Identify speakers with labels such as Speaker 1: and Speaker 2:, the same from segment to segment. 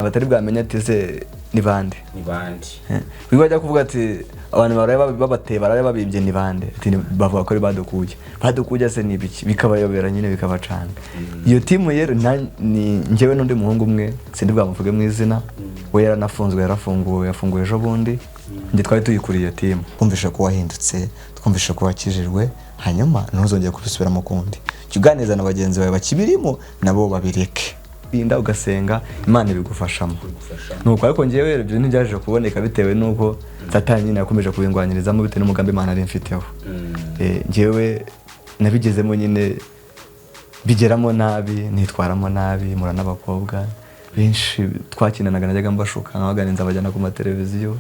Speaker 1: Batari bwamenye ati ese ni bande?
Speaker 2: Ni bande?
Speaker 1: Wiba bajya kuvuga ati abantu baraye babateye, baraye babibye, ni bande? Ati bavuga ko ari badukuye. Badukuye se ni ibiki? Bikabayobera nyine, bikabacanga. Iyo timu rero ni njyewe n'undi muhungu umwe, sindi bwamuvuge mu izina, we yaranafunzwe, yarafunguwe, yafunguwe ejo bundi. Njye twari tuyikuriye iyo timu. Twumvishe ko wahindutse, twumvishe ko wakijijwe, hanyuma ntuzongere kubisubiramo ukundi. Jya uganiriza na bagenzi bawe bakibirimo, nabo babireke. Rinda ugasenga, Imana ibigufashamo.
Speaker 2: Bigufashamo.
Speaker 1: Nuko ariko njyewe ibyo ntibyaje kuboneka bitewe n'uko Satani nyine yakomeje kubingwanyirizamo, bitewe n'umugambi Imana yari imfiteho. Njyewe nabigezemo nyine, bigeramo nabi, nitwaramo nabi, mpura n'abakobwa benshi twakinanaga, najyaga mbashuka nkabaganiriza, bajyana ku mateleviziyo,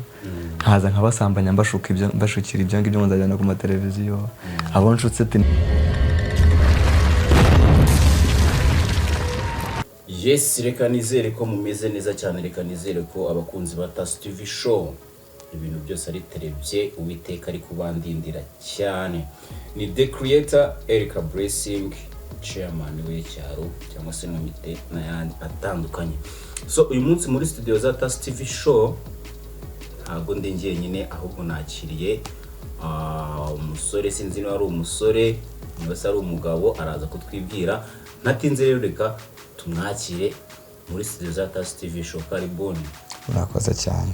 Speaker 1: nkaza nkabasambanya, mbashuka ibyo, mbashukira ibyo ngibyo ngo nzajyana ku mateleviziyo. Abo nshutse ati
Speaker 2: Yes, reka nizere ko mumeze neza cyane. Reka nizere ko abakunzi ba Tasi TV Show ibintu byose ari terebye, Uwiteka ari kubandindira cyane. Ni The Creator Erica Blessing, chairman w'icyaro cyangwa se nomite n'ayandi atandukanye. So uyu munsi muri studio za Tasi TV Show ntabwo ndi njyenyine, ahubwo nakiriye umusore, sinzi niba ari umusore niba se ari umugabo, araza kutwibwira. Ntatinze rero, reka tumwakire muri studio za Tasi TV Show. Karibuni.
Speaker 1: Murakoze cyane.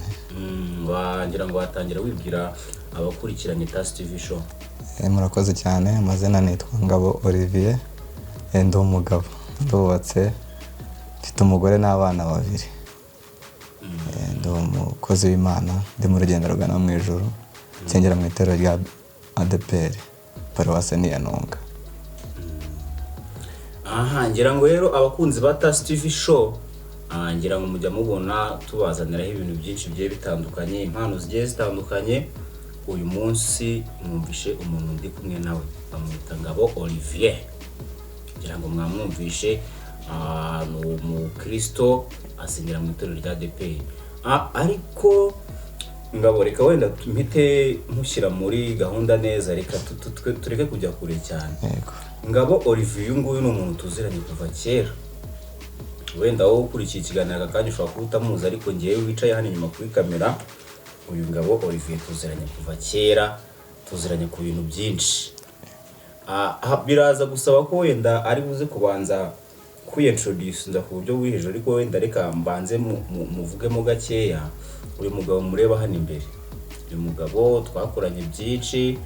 Speaker 2: Wagira ngo watangira wibwira abakurikiranye Tasi TV Show.
Speaker 1: Murakoze cyane. Amazina nitwa Ngabo Olivier. Ndi umugabo, ndubatse, mfite umugore n'abana babiri. Ndi umukozi w'Imana, ndi mu rugendo rugana mu ijuru, nsengera mu itorero rya ADEPR, paruwase ni iya Ntunga.
Speaker 2: Aha ngira ngo rero abakunzi ba Tasi TV Show, ngira ngo mujya mubona tubazaniraho ibintu byinshi bigiye bitandukanye, impano zigiye zitandukanye. Uyu munsi mwumvishe umuntu ndi kumwe nawe, bamwita Ngabo Olivier. Ngira ngo mwamwumvishe, ni umukristo, asengera mu itorero rya ADEPR. Ariko Ngabo, reka wenda mpite nkushyira muri gahunda neza, reka tureke kujya kure cyane.
Speaker 1: Yego.
Speaker 2: Ngabo Olivier uyu nguyu ni umuntu tuziranye kuva kera. Wenda wowe ukurikiye ikiganiro aka kanya ushobora kuba utamuzi, ariko ngewe wicaye hano inyuma kuri kamera, uyu Ngabo Olivier tuziranye kuva kera, tuziranye ku bintu byinshi. Biraza gusaba ko wenda ari buze kubanza kwiyintroduce ku buryo buri hejuru, ariko wenda reka mbanze muvugemo gakeya. Uyu mugabo mureba hano imbere, uyu mugabo twakoranye byinshi,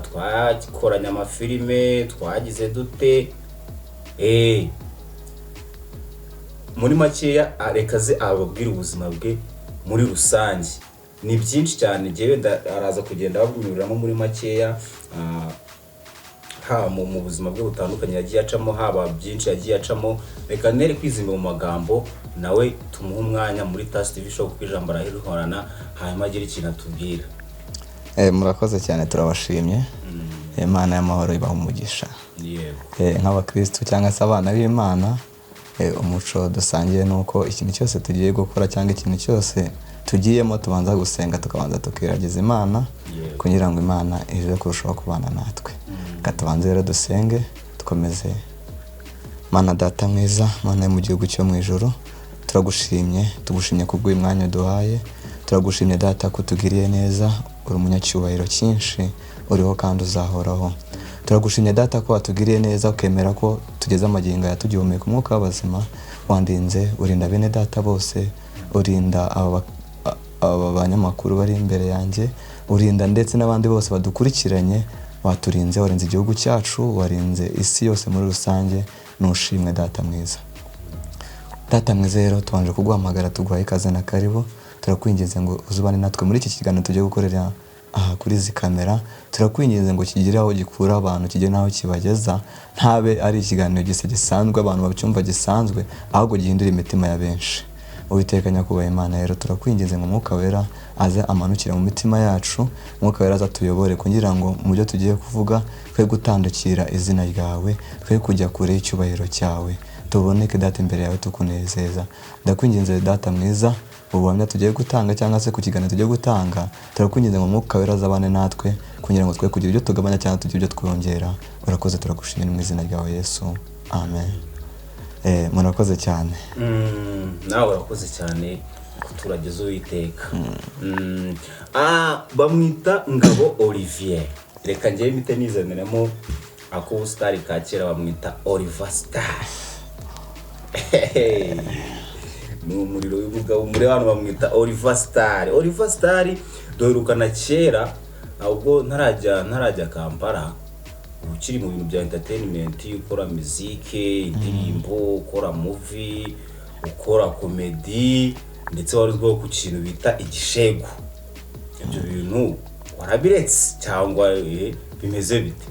Speaker 2: twakoranye amafilime, twagize dute, muri makeya, reka ze ababwire ubuzima bwe muri rusange. Ni byinshi cyane, njyewe araza kugenda ababunyuriramo muri makeya, haba mu buzima bwe butandukanye yagiye acamo, haba byinshi yagiye acamo. Reka nere kwizimba mu magambo, nawe tumuhe umwanya muri Tasi TV Show, kuko ijambo arahirihorana, hanyuma agire ikintu atubwira.
Speaker 1: Murakoze cyane, turabashimye. Imana y'amahoro ibaha umugisha.
Speaker 2: Yego.
Speaker 1: Nk'abakristu cyangwa se abana b'Imana, umuco dusangiye ni uko ikintu cyose tugiye gukora cyangwa ikintu cyose tugiyemo tubanza gusenga, tukabanza tukiragiza Imana, kugira ngo Imana ize kurushaho kubana natwe. Reka tubanze rero dusenge, dukomeze. Mana Data mwiza, Mana yo mu gihugu cyo mu ijuru, turagushimye, tugushimye kubw'uyu mwanya uduhaye, turagushimye Data ko utugiriye neza, uri umunyacyubahiro cyinshi, uriho kandi uzahoraho. Turagushimye Data ko watugiriye neza, ukemera ko tugeze amagingo aya tugihumeka umwuka w'abazima, wandinze, urinda bene Data bose, urinda aba banyamakuru bari imbere yanjye, urinda ndetse n'abandi bose badukurikiranye, waturinze, warinze igihugu cyacu, warinze isi yose muri rusange, nushimwe Data mwiza. Data mwiza rero, tubanje kuguhamagara, tuguhaye ikaze na karibu, turakwinginze ngo uzubane natwe muri iki kiganiro tugiye gukorera aha kuri izi kamera, turakwinginze ngo kigire aho gikura abantu, kigere n'aho kibageza, ntabe ari ikiganiro gisa gisanzwe abantu bacyumva gisanzwe, ahubwo gihindura imitima ya benshi. Uwiteka Nyakubahwa Imana rero, turakwinginze ngo Umwuka Wera aze amanukire mu mitima yacu, Umwuka Wera aze atuyobore kugira ngo mu byo tugiye kuvuga twe gutandukira izina ryawe, twe kujya kure y'icyubahiro cyawe, tuboneke Data imbere yawe tukunezeza. Ndakwinginze Data mwiza, ubuhamya tugiye gutanga cyangwa se ku kiganiro tugiye gutanga, turakwinginze ngo Umwuka Wera azabane natwe kugira ngo twe kugira ibyo tugabanya cyangwa tugire ibyo twongera. Urakoze, turagushimira mu izina ryawe Yesu, amen. Murakoze cyane.
Speaker 2: Nawe urakoze cyane kuturagiza Uwiteka. Bamwita Ngabo Olivier. Reka njyewe mpite nizaniramo ak'ubusitari ka kera, bamwita Oliver Star. Ni umuriro w'umugabo muri hano, bamwita Oliver Star. Oliver Star duherukana kera, ubwo ntarajya Kampala, ukiri mu bintu bya entertainment, ukora muzike, indirimbo, ukora movie, ukora comedy, ndetse wari uzwiho ku kintu bita igishegu. Ibyo bintu warabiretse cyangwa bimeze bite?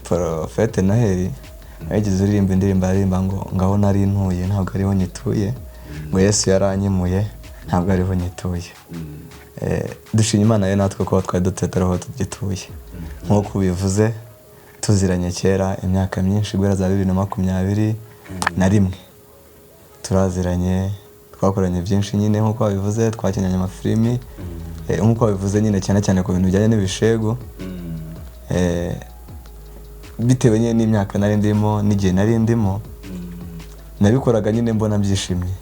Speaker 1: Porofete Noheli yigeze uririmba indirimbo, aririmba ngo ngaho nari ntuye ntabwo ariho nyituye, ngo Yesu yaranyimuye ntabwo ariho nyituye. Dushima Imana rero natwe ko twari dutuye atariho tugituye. Nk'uko ubivuze, tuziranye kera imyaka myinshi, guhera za 2021 turaziranye, twakoranye byinshi nyine nk'uko wabivuze, twakinanye amafilimi. Nk'uko wabivuze nyine, cyane cyane ku bintu bijyanye n'ibishegu. Bitewe nyine n'imyaka nari ndimo n'igihe nari ndimo, nabikoraga nyine mbona byishimye.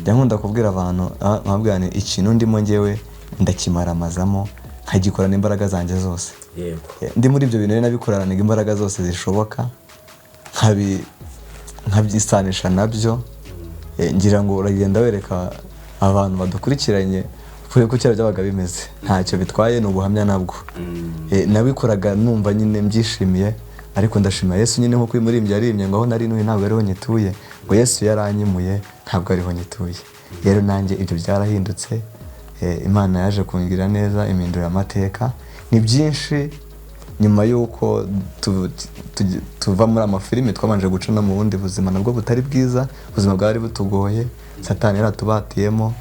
Speaker 1: Njya nkunda kubwira abantu, nkababwira nti ikintu ndimo njyewe ndakimaramazamo, nkagikorana imbaraga zanjye zose. Ndi muri ibyo bintu rero nabikoranaga imbaraga zose zishoboka, nkabyisanisha nabyo. Ngira ngo uragenda wereka abantu badukurikiranye kure ko kera byabaga bimeze, ntacyo bitwaye, ni ubuhamya nabwo. Nabikoraga numva nyine mbyishimiye, ariko ndashima Yesu nyine nk'uko uyu muririmbyi yaririmbye ngo aho nari ntuye ntabwo ariho nyituye, ngo Yesu yaranyimuye ntabwo ariho nyituye. Rero nanjye ibyo byarahindutse. Imana yaje kungirira neza, impindurira amateka. Ni byinshi nyuma y'uko tuva muri amafilimi, twabanje guca no mu bundi buzima nabwo butari bwiza, ubuzima bwari butugoye, Satani yaratubatiyemo.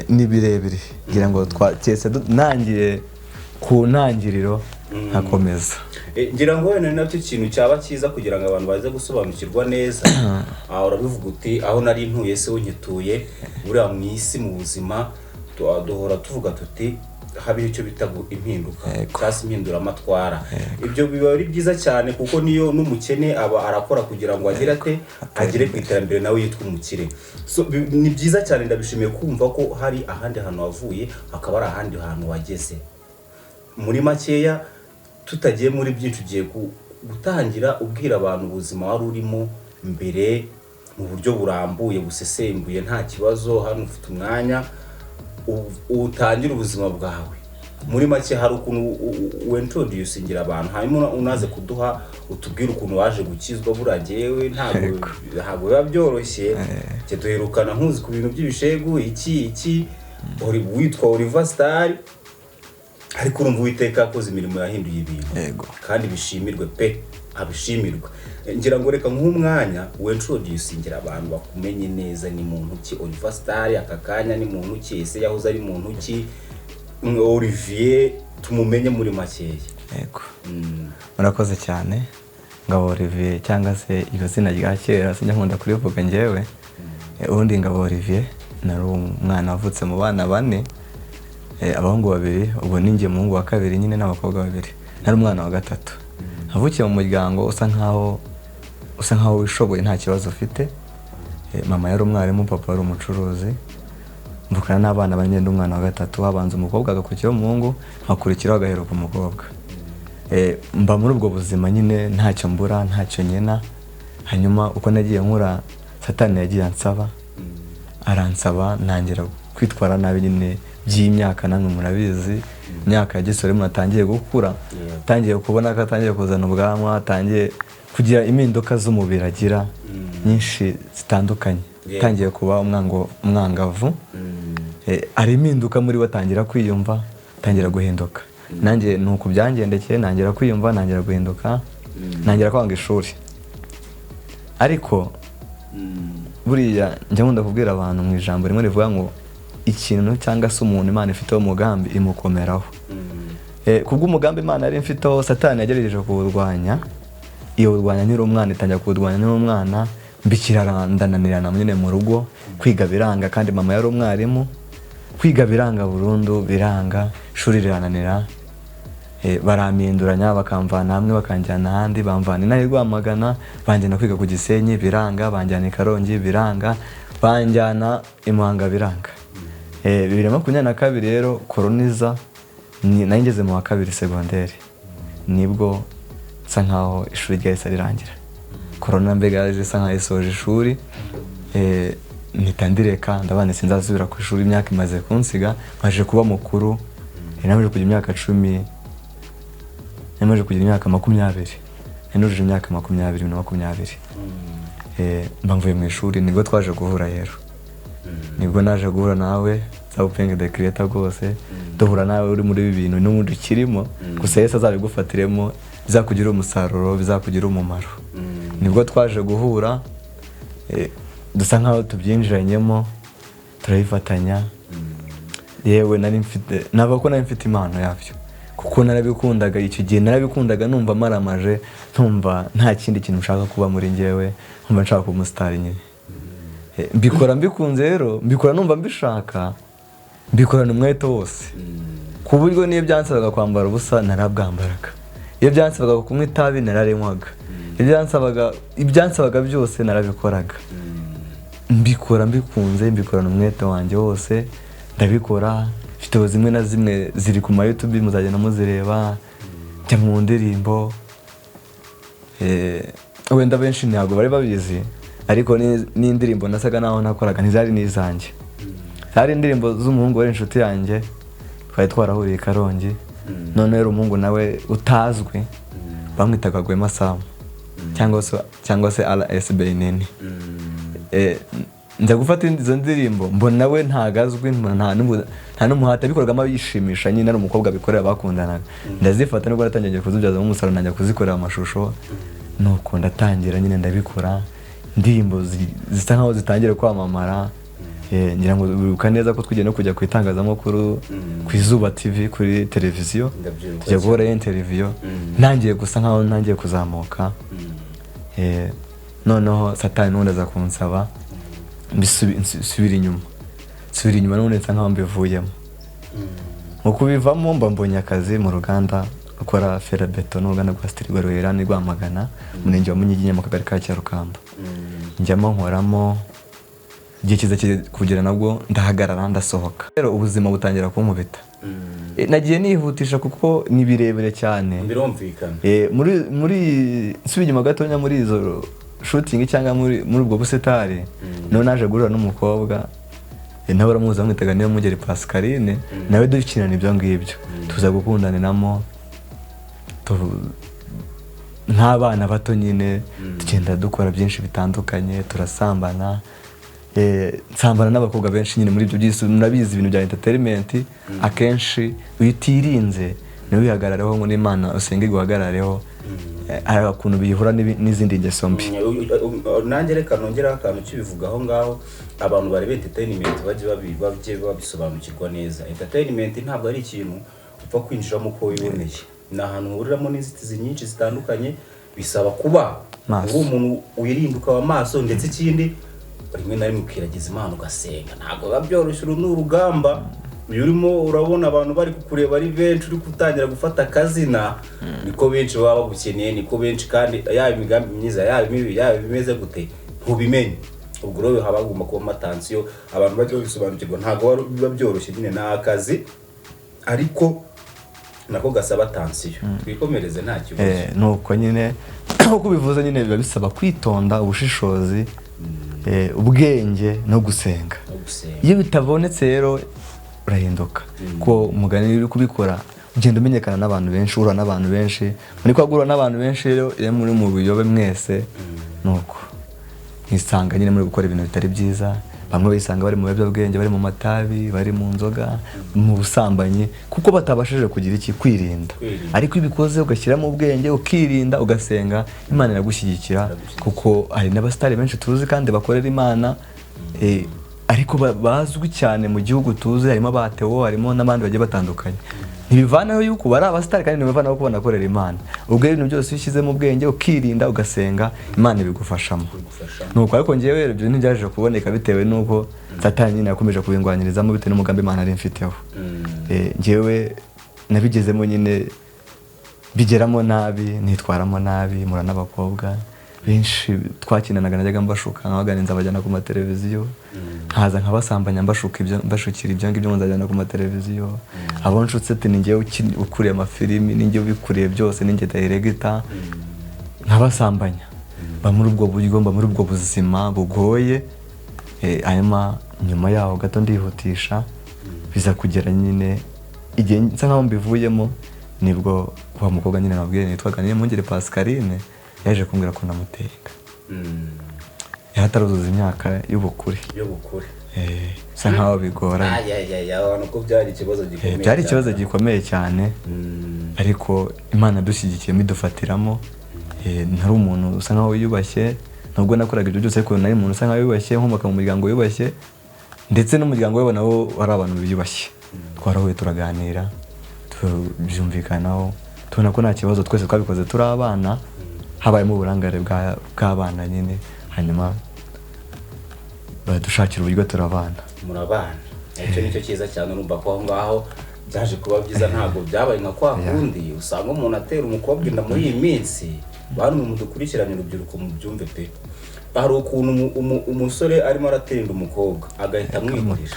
Speaker 1: Ni birebire, ngira ngo twaketse nangiye ku ntangiriro nkakomeza.
Speaker 2: Ngira ngo wenda ni nacyo kintu cyaba cyiza kugira ngo abantu baze gusobanukirwa neza. Urabivuga uti aho nari ntuye se unyituye. Buriya mu isi, mu buzima, duhora tuvuga tuti habeho icyo bita impinduka cyangwa se impinduramatwara. Ibyo biba ari byiza cyane, kuko niyo n'umukene aba arakora kugira ngo agere ate, agere ku iterambere, nawe yitwa umukire. So, ni byiza cyane, ndabishimiye kumva ko hari ahandi hantu wavuye, hakaba hari ahandi hantu wageze. Muri makeya, tutagiye muri byinshi, ugiye gutangira ubwira abantu ubuzima wari urimo mbere mu buryo burambuye, busesenguye, nta kibazo. Hano ufite umwanya, utangire ubuzima bwawe muri make. Hari ukuntu wintroducingira abantu, hanyuma unaze kuduha, utubwire ukuntu waje gukizwa. Buriya jyewe ntabwo biba byoroshye. Njye duherukana nkuzi ku bintu by'ibishegu, iki iki, witwa Oliver Star, ariko urumva Uwiteka yakoze imirimo, yahinduye ibintu. Kandi bishimirwe pe, abishimirwe. Ngira ngo reka nk'umwanya wintroducingira abantu bakumenye neza. Ni muntu ki Oliver Star aka kanya? Ni muntu ki? Ese yahoze ari muntu ki? Olivier tumumenye muri makeya.
Speaker 1: Yego. Murakoze cyane. Ngabo Olivier, cyangwa se iryo zina rya kera sinjya nkunda kurivuga njyewe. Ubundi Ngabo Olivier nari umwana wavutse mu bana bane, abahungu babiri, ubu ni njye muhungu wa kabiri nyine, n'abakobwa babiri, nari umwana wa gatatu. Navukiye mu muryango usa nkaho wishoboye, nta kibazo ufite. Mama yari umwarimu, papa yari umucuruzi. Mvukana n'abana bane, ndi umwana wa gatatu. Habanza umukobwa, agakurikiraho umuhungu, hakurikiraho agaheruka umukobwa. Mba muri ubwo buzima nyine, ntacyo mbura, ntacyo nkena. Hanyuma uko nagiye nkura, Satani yagiye ansaba, aransaba, ntangira kwitwara nabi nyine by'imyaka, namwe murabizi, imyaka ya gisore, umuntu atangiye gukura, atangiye kubona ko atangiye kuzana ubwanwa, atangiye kugira impinduka z'umubiri, agira nyinshi zitandukanye, atangiye kuba umwangavu. Hari impinduka muri we, atangira kwiyumva, atangira guhinduka. Nanjye ni uku byangendekeye, ntangira kwiyumva, ntangira guhinduka, ntangira kwanga ishuri. Ariko buriya njya nkunda kubwira abantu mu ijambo rimwe rivuga ngo ikintu cyangwa se umuntu Imana ifiteho umugambi imukomeraho. Kubw'umugambi Imana yari imfiteho, Satani yagerageje kuwurwanya, iwurwanya nkiri umwana, itangira kuwurwanya nkiri umwana, mbikira ndananirana nyine mu rugo, kwiga biranga, kandi mama yari umwarimu, kwiga biranga burundu, biranga, ishuri rirananira. Barampinduranya, bakamvana hamwe bakanjyana ahandi, bamvana inaha i Rwamagana banjyana kwiga ku Gisenyi biranga, banjyana i Karongi biranga, banjyana i Muhanga biranga. 2022 rero koroniza nari ngeze mu wa kabiri segonderi, nibwo nsa nkaho ishuri ryahise rirangira. Korona mbega yaje isa nkaho isoje ishuri, mpita ndireka, ndabona sinzasubira ku ishuri, imyaka imaze kunsiga, maje kuba mukuru, namaze kugira imyaka 10, namaze kugira imyaka 20, nujuje imyaka 20. Mba mvuye mu ishuri, nibwo twaje guhura rero, nibwo naje guhura nawe Zawupenge the creator rwose, duhura nawe uri muri ibi bintu n'ubundi ukirimo, gusa Yesu azabigufatiremo, bizakugira umusaruro, bizakugira umumaro. Nibwo twaje guhura, dusa nkaho tubyinjiranyemo, turabifatanya. Yewe nari mfite, navuga ko nari mfite impano yabyo, kuko narabikundaga icyo gihe, narabikundaga numva maramaje, ntumva nta kindi kintu nshaka kuba muri njyewe, nkumva nshaka kuba umusitari nyine. Mbikora mbikunze rero, mbikora numva mbishaka, mbikorana umwete wose, ku buryo niyo byansabaga kwambara ubusa narabwambaraga, iyo byansabaga kunywa itabi nararinywaga, ibyansabaga byose narabikoraga. Mbikora mbikunze, mbikorana umwete wanjye wose, ndabikora. Video zimwe na zimwe ziri ku ma YouTube, muzagenda muzireba, njya mu ndirimbo. Wenda benshi ntabwo bari babizi, ariko n'indirimbo nasaga naho nakoraga ntizari n'izanjye, zari indirimbo z'umuhungu wari inshuti yanjye, twari twarahuriye i Karongi. None rero umuhungu nawe utazwi bamwitaga Gwema Sam cyangwa se RSB nini. Nza gufata izo ndirimbo, mbona nawe ntagazwi, mbona nta n'umuhate, abikoragamo yishimisha nyine, ari umukobwa abikorera bakundanaga. Ndazifata, nubwo natangiye kuzibyazamo umusaruro, najya kuzikorera amashusho, nuko ndatangira nyine ndabikora, indirimbo zisa nkaho zitangira kwamamara. Ngira ngo wibuka neza ko twigiye no kujya ku itangazamakuru, ku Izuba TV, kuri televiziyo,
Speaker 2: Ndabyibuka
Speaker 1: tujya gukora interview, ntangiye gusa nkaho ntangiye kuzamuka. Noneho Satani n'ubundi aza kunsaba nsubira inyuma, nsubira inyuma n'ubundi nsa nkaho mbivuyemo. Mu kubivamo mba mbonye akazi mu ruganda rukora ferabeto, n'uruganda rwa Stirwa ruherereye i Rwamagana, umurenge wa Munyiginya, mu kagari ka Cyarukamba. Njyamo nkoramo igihe kiza kugera, nabwo ndahagarara ndasohoka. Rero ubuzima butangira kunkubita. Nagiye nihutisha kuko ni birebire cyane.
Speaker 2: Birumvikana.
Speaker 1: Muri nsubira inyuma gatonya, muri izo shooting cyangwa muri ubwo busitari, niho naje guhura n'umukobwa, nawe uramuzi, bamwitaga niyo Mugeri Pascaline, nawe dukinana ibyo ngibyo, tuza gukundaniramo nk'abana bato nyine, tugenda dukora byinshi bitandukanye, turasambana, nsambana n'abakobwa benshi nyine muri ibyo byisi. Murabizi ibintu bya entertainment, akenshi iyo utirinze ntiwihagarareho ngo n'Imana usenge iguhagarareho, hari ukuntu bihura n'izindi ngeso mbi.
Speaker 2: Nanjye reka nongeraho akantu kibivuga aho ngaho, abantu bareba entertainment bajye babisobanukirwa neza. Entertainment ntabwo ari ikintu upfa kwinjiramo uko wiboneye, ni ahantu uhuriramo n'inzitizi nyinshi zitandukanye, bisaba kuba
Speaker 1: Maso.
Speaker 2: uri umuntu wirinda, ukaba maso, ndetse ikindi rimwe na rimwe ukiragiza Imana ugasenga. Ntabwo biba byoroshye, uru ni urugamba. Iyo urimo urabona abantu bari kukureba ari benshi, uri gutangira gufata akazina, niko benshi baba bagukeneye, niko benshi kandi, yaba imigambi myiza, yaba imibi, yaba ibimeze gute, ntubimenye. Ubwo rero haba hagomba kubamo attention, abantu bajya babisobanukirwa. Ntabwo biba byoroshye nyine, ni akazi ariko nako gasaba attention. Twikomereze nta kibazo.
Speaker 1: Nuko nyine nkuko ubivuze nyine, biba bisaba kwitonda, ubushishozi, ubwenge no gusenga.
Speaker 2: No gusenga.
Speaker 1: Iyo bitabonetse rero urahinduka, ko umugani uri kubikora ugenda umenyekana n'abantu benshi, uhura n'abantu benshi, muri kwa guhura n'abantu benshi rero, iyo muri mu buyobe mwese, nuko mwisanga nyine muri gukora ibintu bitari byiza. Bamwe bisanga bari mu biyobyabwenge, bari mu matabi, bari mu nzoga, mu busambanyi, kuko batabashije kugira iki? Kwirinda.
Speaker 2: Kwirinda.
Speaker 1: Ariko iyo ubikoze ugashyiramo ubwenge, ukirinda, ugasenga, Imana iragushyigikira.
Speaker 2: Iragushyigikira.
Speaker 1: Kuko hari n'abasitari benshi tuzi kandi bakorera Imana, ariko bazwi cyane mu gihugu tuzi, harimo ba Theo, harimo n'abandi bagiye batandukanye. Ntibivanaho yuko bari abasitari, kandi ntibivanaho ko banakorera Imana. Ubwo rero ibintu byose iyo ushyizemo ubwenge, ukirinda, ugasenga, Imana ibigufashamo.
Speaker 2: Bigufashamo.
Speaker 1: Nuko ariko njyewe rero ibyo ntibyaje kuboneka, bitewe n'uko Satani nyine yakomeje kubingwanyirizamo, bitewe n'umugambi Imana yari imfiteho. Njyewe nabigezemo nyine. Bigeramo nabi, nitwaramo nabi, mura n'abakobwa benshi twakinanaga, najyaga mbashuka nkabaganiriza, nzabajyana ku mateleviziyo, nkaza nkabasambanya, mbashuka ibyo, mbashukira ibyo ngibyo ngo nzajyana ku mateleviziyo. Abo nshutse ati ni njyewe ukuriye amafilimi, ni njyewe ubikuriye byose, ni njye director, nkabasambanya. Mba muri ubwo buryo, mba muri ubwo buzima bugoye. Hanyuma nyuma yaho gato, ndihutisha, biza kugera nyine igihe nsa nkaho mbivuyemo, nibwo wa mukobwa nyine nabwiye nitwaga Niyomwungere Pascaline yaje kumbwira ko namuteye inda. Yari ataruzuza imyaka y'ubukure.
Speaker 2: Y'ubukure.
Speaker 1: Bisa nkaho bigoranye.
Speaker 2: Ayayaya, abantu ko byari ikibazo gikomeye.
Speaker 1: Byari ikibazo
Speaker 2: cyane.
Speaker 1: gikomeye cyane, ariko Imana dushyigikiyemo idufatiramo. Ntari umuntu usa nkaho wiyubashye, nubwo nakoraga ibyo byose, ariko nari umuntu usa nkaho wiyubashye, nkomoka mu muryango wiyubashye, ndetse n'umuryango we nawo wari abantu biyubashye. Twarahuye, turaganira, tubyumvikanaho, tubona ko nta kibazo, twese twabikoze turi abana, habayemo uburangare bw'abana nyine, hanyuma badushakira uburyo turabana.
Speaker 2: Murabana, icyo nicyo cyiza cyane. Urumva ko aho ngaho byaje kuba byiza, ntabwo byabaye nka kwa kundi usanga umuntu atera umukobwa inda muri iyi minsi. Bantu mudukurikirane, urubyiruko, mubyumve pe. Hari ukuntu umusore arimo aratera inda umukobwa agahita amwigurira.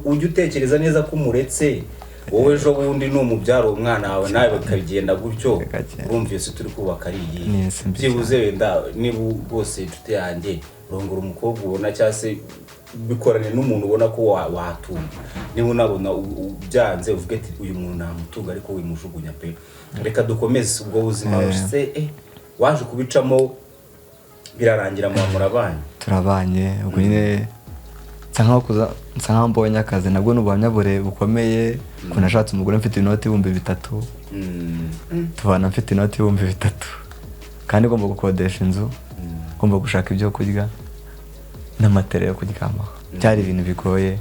Speaker 2: Ujye utekereza neza ko umuretse wowe, ejo bundi numubyara uwo mwana wawe, nawe bikagenda gutyo.
Speaker 1: Bikagenda.
Speaker 2: Urumva iyo si turi kubaka ari iyihe?
Speaker 1: Ni isi mbi.
Speaker 2: Byibuze wenda niba rwose, inshuti yanjye, rongora umukobwa ubona, cyangwa se bikorane n'umuntu ubona ko watunga. Niba unabona byanze, uvuge ati uyu muntu namutunga, ariko wimujugunya pe. Reka dukomeze ubwo buzima. Se waje kubicamo, birarangira muba murabanye.
Speaker 1: Turabanye. Ubwo nyine nsa nkaho mbonye akazi, nabwo ni ubuhamya bukomeye, ukuntu nashatse umugore mfite inoti 3000. Tubana mfite inoti 3000, kandi ugomba gukodesha inzu, ugomba gushaka ibyo kurya n'amatera yo kuryamaho. Byari ibintu bigoye,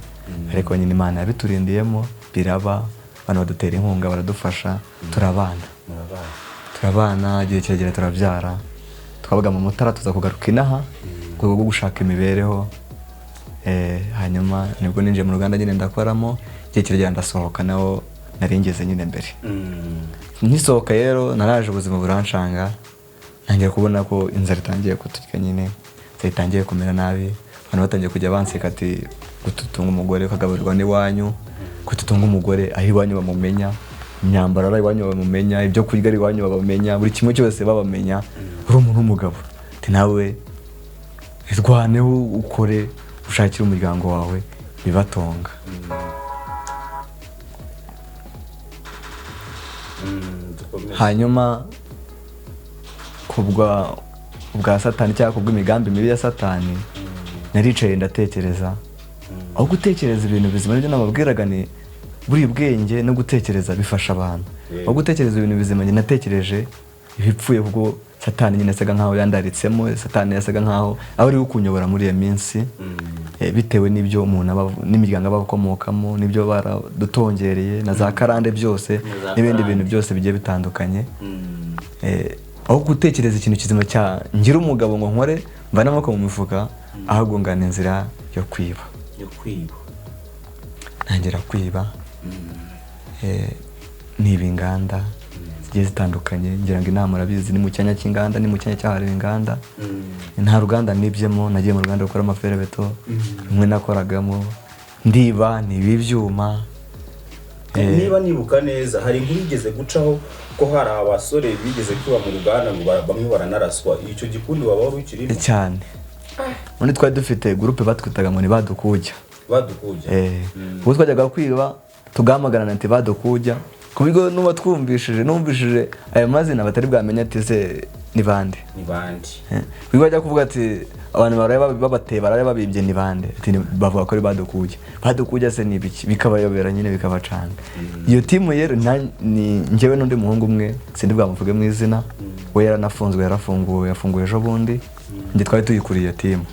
Speaker 1: ariko nyine Imana yabiturindiyemo, biraba, abantu badutera inkunga, baradufasha, turabana.
Speaker 2: Murabana.
Speaker 1: Turabana, igihe kiragera turabyara. Twabaga mu Mutara, tuza kugaruka inaha mu rwego rwo gushaka imibereho. Hanyuma nibwo ninjiye mu ruganda nyine, ndakoramo, igihe kiragera ndasohoka, naho nari ngeze nyine mbere. Nkisohoka rero naraje, ubuzima buranshanga, ntangira kubona ko inzara itangiye kuturya nyine, inzara itangiye kumera nabi, abantu batangiye kujya banseka ati gututunga umugore ukagaburirwa n'iwanyu, gututunga umugore aho iwanyu bamumenya, imyambaro ari iwanyu bamumenya, ibyo kurya ari iwanyu babamenya, buri kimwe cyose babamenya, uri umuntu w'umugabo, ati nawe irwaneho, ukore, ushakire umuryango wawe ibibatunga.
Speaker 2: Dukomeze.
Speaker 1: Hanyuma kubwa ubwa Satani cyangwa kubw'imigambi mibi ya Satani, naricaye ndatekereza. Aho gutekereza ibintu bizima, nibyo nababwiraga, ni buri bwenge no gutekereza bifasha abantu. Aho gutekereza ibintu bizima, njye natekereje ibipfuye, kuko Satani nyine yasaga nkaho yandaritsemo, Satani yasaga nkaho aba ari we kunyobora muri iyo minsi. Bitewe n'ibyo umuntu aba, n'imiryango aba akomokamo, n'ibyo baradutongereye na za karande byose
Speaker 2: Na za
Speaker 1: n'ibindi
Speaker 2: karande.
Speaker 1: bintu byose bigiye bitandukanye. Aho gutekereza ikintu kizima cya ngira umugabo ngo nkore mvane amaboko mu mifuka, ahubwo ngana inzira yo kwiba.
Speaker 2: Yo kwiba.
Speaker 1: Ntangira kwiba. Niba inganda zigiye zitandukanye, ngira ngo inama urabizi, ni mu cyanya cy'inganda, ni mu cyanya cyahariwe inganda. Nta ruganda nibyemo. Nagiye mu ruganda rukora amaferabeto rumwe nakoragamo, ndiba, niba ibyuma.
Speaker 2: Niba nibuka neza, hari inkuru igeze gucaho ko hari abasore bigeze kwiba mu ruganda, ngo bamwe baranaraswa. Icyo gikundi waba wari ukirimo?
Speaker 1: Cyane. Ubundi twari dufite groupe batwitaga ngo ni badukujya.
Speaker 2: Badukujya.
Speaker 1: Ubwo twajyaga kwiba tugahamagarana ati badukujya, ku buryo nuba twumvishije, numvishije ayo mazina batari bwamenye ati se ni bande.
Speaker 2: Ni bande.
Speaker 1: Ubwo bajya kuvuga ati abantu baraye babateye, baraye babibye, ni bande? Ati bavuga ko ari badukujya. Badukujya se ni ibiki? Bikabayobera nyine, bikabacanga. Iyo timu rero ni njyewe n'undi muhungu umwe, sindi bwamuvuge mu izina, we yaranafunzwe, yarafunguwe, yafunguwe ejo bundi. Njye twari tuyikuriye iyo timu,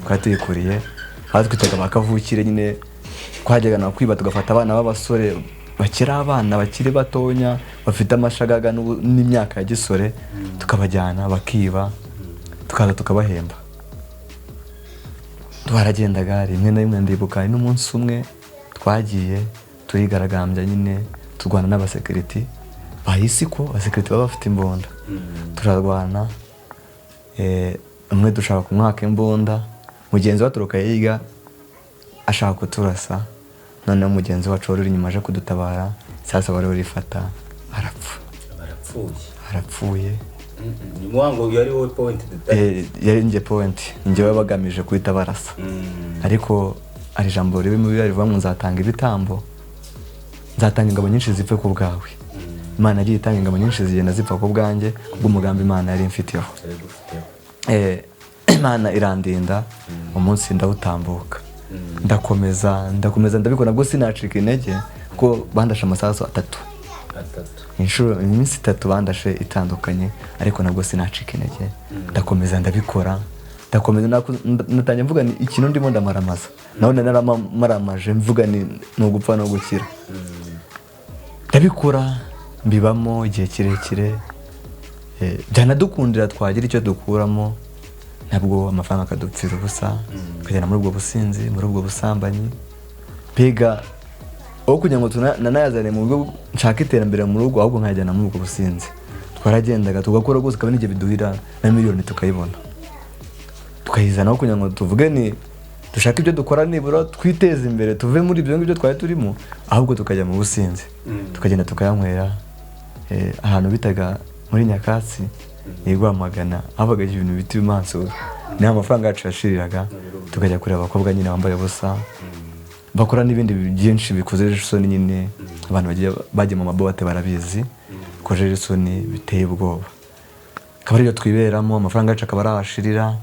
Speaker 1: twari tuyikuriye, batwitaga ba kavukire nyine. Twajyaga na kwiba, tugafata abana b'abasore bakiri abana, bakiri batonya, bafite amashagaga n'imyaka ya gisore, tukabajyana bakiba, tukaza tukabahemba. Twaragendaga rimwe na rimwe. Ndibuka hari n'umunsi umwe twagiye turigaragambya nyine, turwana n'abasekiriti. Bayisiko abasekirite baba bafite imbunda, turarwana. Umwe dushaka kumwaka imbunda, mugenzi we aturuka yiga ashaka kuturasa. Noneho mugenzi wacu wari uri inyuma aje kudutabara, sasa wari urifata arapfa.
Speaker 2: Barapfuye?
Speaker 1: Arapfuye.
Speaker 2: Ni muhango yari wowe point de
Speaker 1: Yari njye point, njye baba bagamije guhita barasa. Ariko hari ijambo riri mu Bibiliya rivuga ngo nzatanga ibitambo, nzatanga ingabo nyinshi zipfe ku bwawe. Imana yagiye itanga ingabo nyinshi zigenda zipfa ku bwanjye, kubw'umugambi Imana yari imfitiyeho. Imana irandinda, umunsi ndawutambuka, ndakomeza, ndakomeza, ndabikora. Nabwo sinacika intege kuko bandashe amasasu atatu.
Speaker 2: Atatu?
Speaker 1: Inshuro iminsi 3 bandashe itandukanye, ariko nabwo sinacika intege, ndakomeza, ndabikora, ndakomeza. Natangiye mvuga ni ikintu ndimo ndamaramaza, naho naramaramaje mvuga ni ugupfa no gukira. Ndabikora, mbibamo igihe kirekire. Byanadukundira twagira icyo dukuramo, nabwo amafaranga akadupfira ubusa, tukagenda muri ubwo businzi, muri ubwo busambanyi. Mbega aho kugira ngo nanayazane mu buryo nshaka iterambere mu rugo, ahubwo nkayajyana muri ubwo businzi. Twaragendaga tugakora rwose, ukabona n'igihe biduhira na miliyoni tukayibona, tukayizana, aho kugira ngo tuvuge ni dushake ibyo dukora nibura twiteze imbere, tuve muri ibyo ngibyo twari turimo, ahubwo tukajya mu businzi, tukagenda tukayanywera ahantu bitaga muri nyakatsi i Rwamagana, habaga ibintu bita ibimansuro, niho amafaranga yacu yashiriraga. Tukajya kureba abakobwa nyine bambaye ubusa, bakora n'ibindi byinshi bikozeje isoni nyine. Abantu bagiye bagiye mu mabote barabizi, bikojeje isoni, biteye ubwoba. Akaba aribyo twiberamo, amafaranga yacu akaba arahashirira.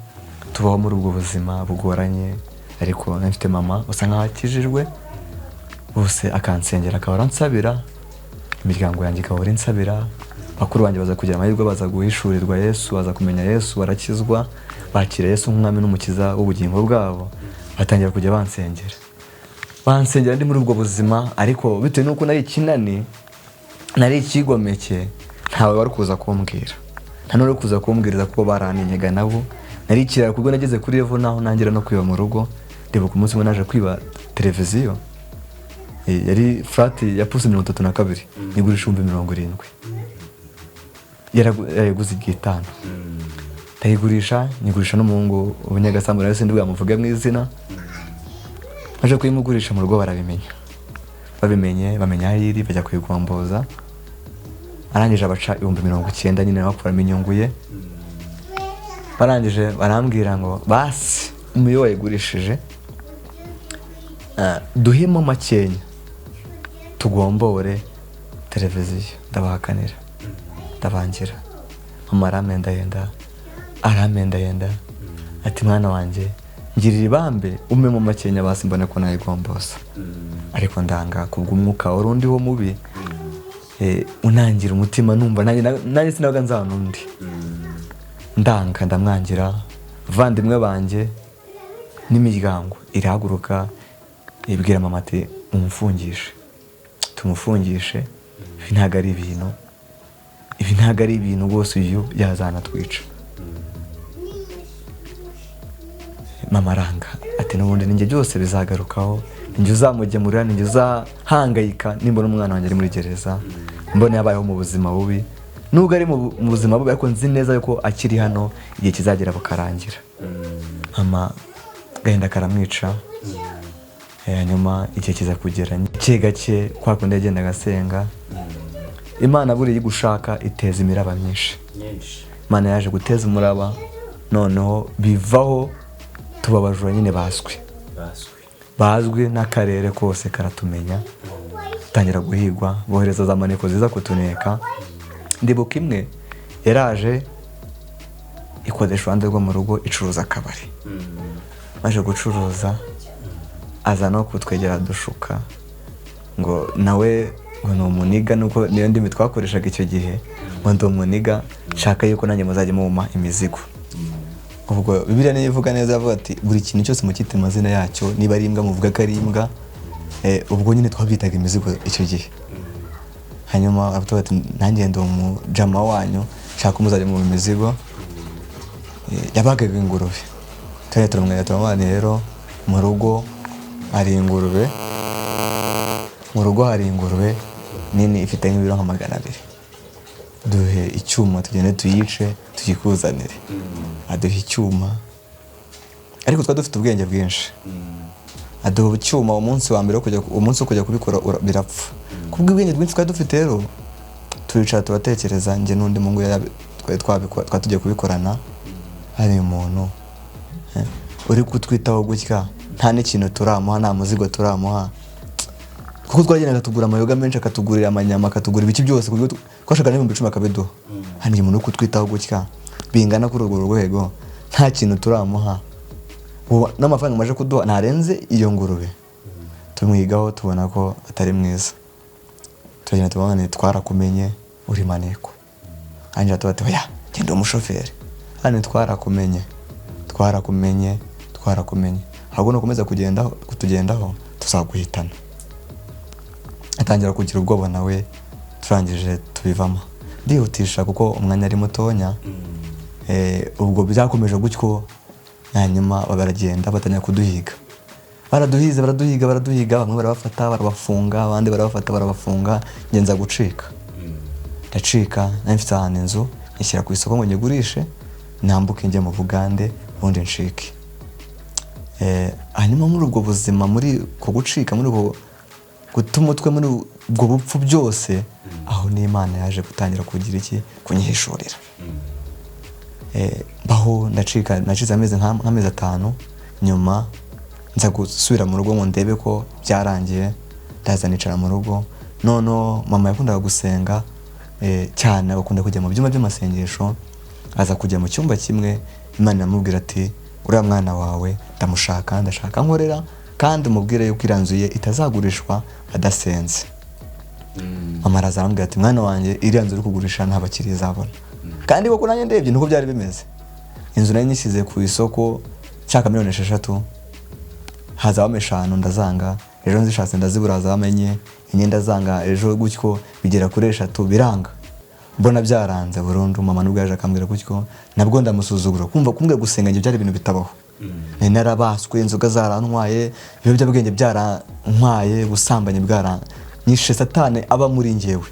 Speaker 1: Tubaho muri ubwo buzima bugoranye, ariko nari mfite mama usa nkaho akijijwe bose, akansengera, akaba aransabira, imiryango yanjye ikaba insabira. Bakuru banjye baza kugira amahirwe, baza guhishurirwa Yesu, baza kumenya Yesu, barakizwa, bakira Yesu nk'umwami n'umukiza w'ubugingo bwabo. Batangira kujya bansengera, bansengera ndi muri ubwo buzima. Ariko bitewe n'uko nari ikinani, nari ikigomeke, ntawe wari kuza kumbwira, nta n'uri kuza kumbwiriza kuko barantinyaga nabo. Nari ikirara kuko nageze kuri level naho ntangira no kwiba mu rugo. Ndibuka umunsi umwe naje kwiba televiziyo. Yari flat ya pouces 32, nigurisha 70,000. Yarayiguze igihe 5, ndayigurisha, nyigurisha n'umuhungu w'umunyagasambu, nawe sindi bwamuvuge mu izina. Maje kuyimugurisha mu rugo barabimenya, babimenye bamenya aho iri, bajya kuyigomboza. Arangije abaca 90,000 nyine, bakuramo inyungu ye. Barangije barambwira ngo basi umuyo wayigurishije, duhemo makenya tugombore televiziyo. Ndabahakanira, ndabangira. Mama aramendahenda, aramendahenda, ati mwana wanjye, ngirira ibambe umpe mu makenya basi mbone ko nayigomboza. Ariko ndanga kubw'umwuka wari undiho mubi, unangira umutima, numva nanjye sinabaga nzabona undi. Ndanga, ndamwangira. Abavandimwe banjye n'imiryango irahaguruka, ibwira mama ati mumufungishe, tumufungishe, ibi ntabwo ari ibintu, ibi ntabwo ari ibintu rwose, uyu yazanatwica. Mama aranga, ati n'ubundi ninjye byose bizagarukaho, ninjye uzamugemurira, ninjye uzahangayika nimbona umwana wanjye ari muri gereza, mbona yabayeho mu buzima bubi. Nubwo ari mu buzima bubi, ariko nzi neza yuko akiri hano igihe kizagera bukarangira. Mama agahinda karamwica. Hanyuma igihe kiza kugera gake gake, kwa kundi yagendaga asenga Imana, buriya igushaka iteza imiraba myinshi.
Speaker 2: Myinshi.
Speaker 1: Imana yaje guteza umuraba, noneho bivaho tuba abajura nyine bazwi.
Speaker 2: Bazwi.
Speaker 1: Bazwi n'akarere kose karatumenya, tangira guhigwa, bohereza za maneko ziza kutuneka. Ndibuka imwe yaraje ikodesha uruhande rwo mu rugo, icuruza akabari. Maje gucuruza, aza no kutwegera dushuka ngo nawe ngo ni umuniga, nuko niyo ndimi twakoreshaga icyo gihe, ngo ndi umuniga, nshaka yuko nanjye muzajya mumpa imizigo. Ubwo Bibiliya niyo ivuga neza, avuga ati buri kintu cyose mukite amazina yacyo, niba ari imbwa muvuga ko ari imbwa. Ubwo nyine twabyitaga imizigo icyo gihe. Hanyuma aravuga ati nanjye ndi umujama wanyu, nshaka muzajya mumpa imizigo. Yabagaga ingurube, tujya turamwira, turamubana rero mu rugo hari ingurube, mu rugo hari ingurube nini ifite nk'ibiro nka 200. Duhe icyuma tugende tuyice tuyikuzanire. Aduha icyuma, ariko twari dufite ubwenge bwinshi. Aduha icyuma, umunsi wa mbere wo kujya, umunsi wo kujya kubikora birapfa. Kubw'ubwenge bwinshi twari dufite rero, turicara turatekereza, njye n'undi mungu twari twabikora, twari tugiye kubikorana. Hari umuntu uri kutwitaho gutya, nta n'ikintu turamuha, nta muzigo turamuha, kuko twagendaga tugura amayoga menshi, akatugurira amanyama, akatugura ibiki byose, ku buryo twashaka n'10,000 akabiduha. Hano umuntu uri kutwitaho gutya bingana kuri urwo rwego, nta kintu turamuha, ubu n'amafaranga amaze kuduha ntarenze iyo ngurube. Tumwigaho, tubona ko atari mwiza. Turagenda tubona ni twarakumenye uri maneko. Hanyuma tuba tuba ya genda umushoferi hano, twarakumenye, twarakumenye, twarakumenye, ahubwo nukomeza kugendaho kutugendaho tuzaguhitana. Atangira kugira ubwoba nawe. Turangije tubivamo. Ndihutisha kuko umwanya ari mutonya. Ubwo byakomeje gutyo, hanyuma baragenda batangira kuduhiga. Baraduhize, baraduhiga, baraduhiga, bamwe barabafata barabafunga, abandi barabafata barabafunga. Ngenza gucika, ndacika. Nari mfite ahantu inzu, nyishyira ku isoko ngo nyigurishe, nambuke njye mu Bugande, ubundi ncike. Hanyuma muri ubwo buzima, muri uko gucika, muri ubwo guta umutwe, muri ubwo bupfu byose, aho n'Imana yaje gutangira kugira iki? Kunyihishurira. Mbaho ndacika, nacitse amezi nk'amezi 5. Nyuma nza gusubira mu rugo ngo ndebe ko byarangiye. Ndaza nicara mu rugo. Noneho mama yakundaga gusenga cyane, agakunda kujya mu byumba by'amasengesho. Aza kujya mu cyumba kimwe, Imana iramubwira ati: "Uriya mwana wawe ndamushaka, ndashaka nkorera, kandi umubwire yuko iriya nzu ye itazagurishwa adasenze." Mama araza arambwira ati: "Mwana wanjye, iriya nzu uri kugurisha nta bakiriya izabona." Kandi koko nanjye ndebye niko byari bimeze. Inzu nari nyishyize ku isoko nshaka miliyoni 6, hazabamo 5 ndazanga, ejo nzishatse ndazibura, hazabamo 4, 4 ndazanga, ejo gutyo bigera kuri 3 biranga. Mbona byaranze burundu. Mama nubwo yaje akambwira gutyo, nabwo ndamusuzugura. Kumva kumbwira gusenga njye byari ibintu bitabaho. Nari narabaswe, inzoga zarantwaye, ibiyobyabwenge byarantwaye, ubusambanyi bwaranyishe, Satani aba muri njyewe.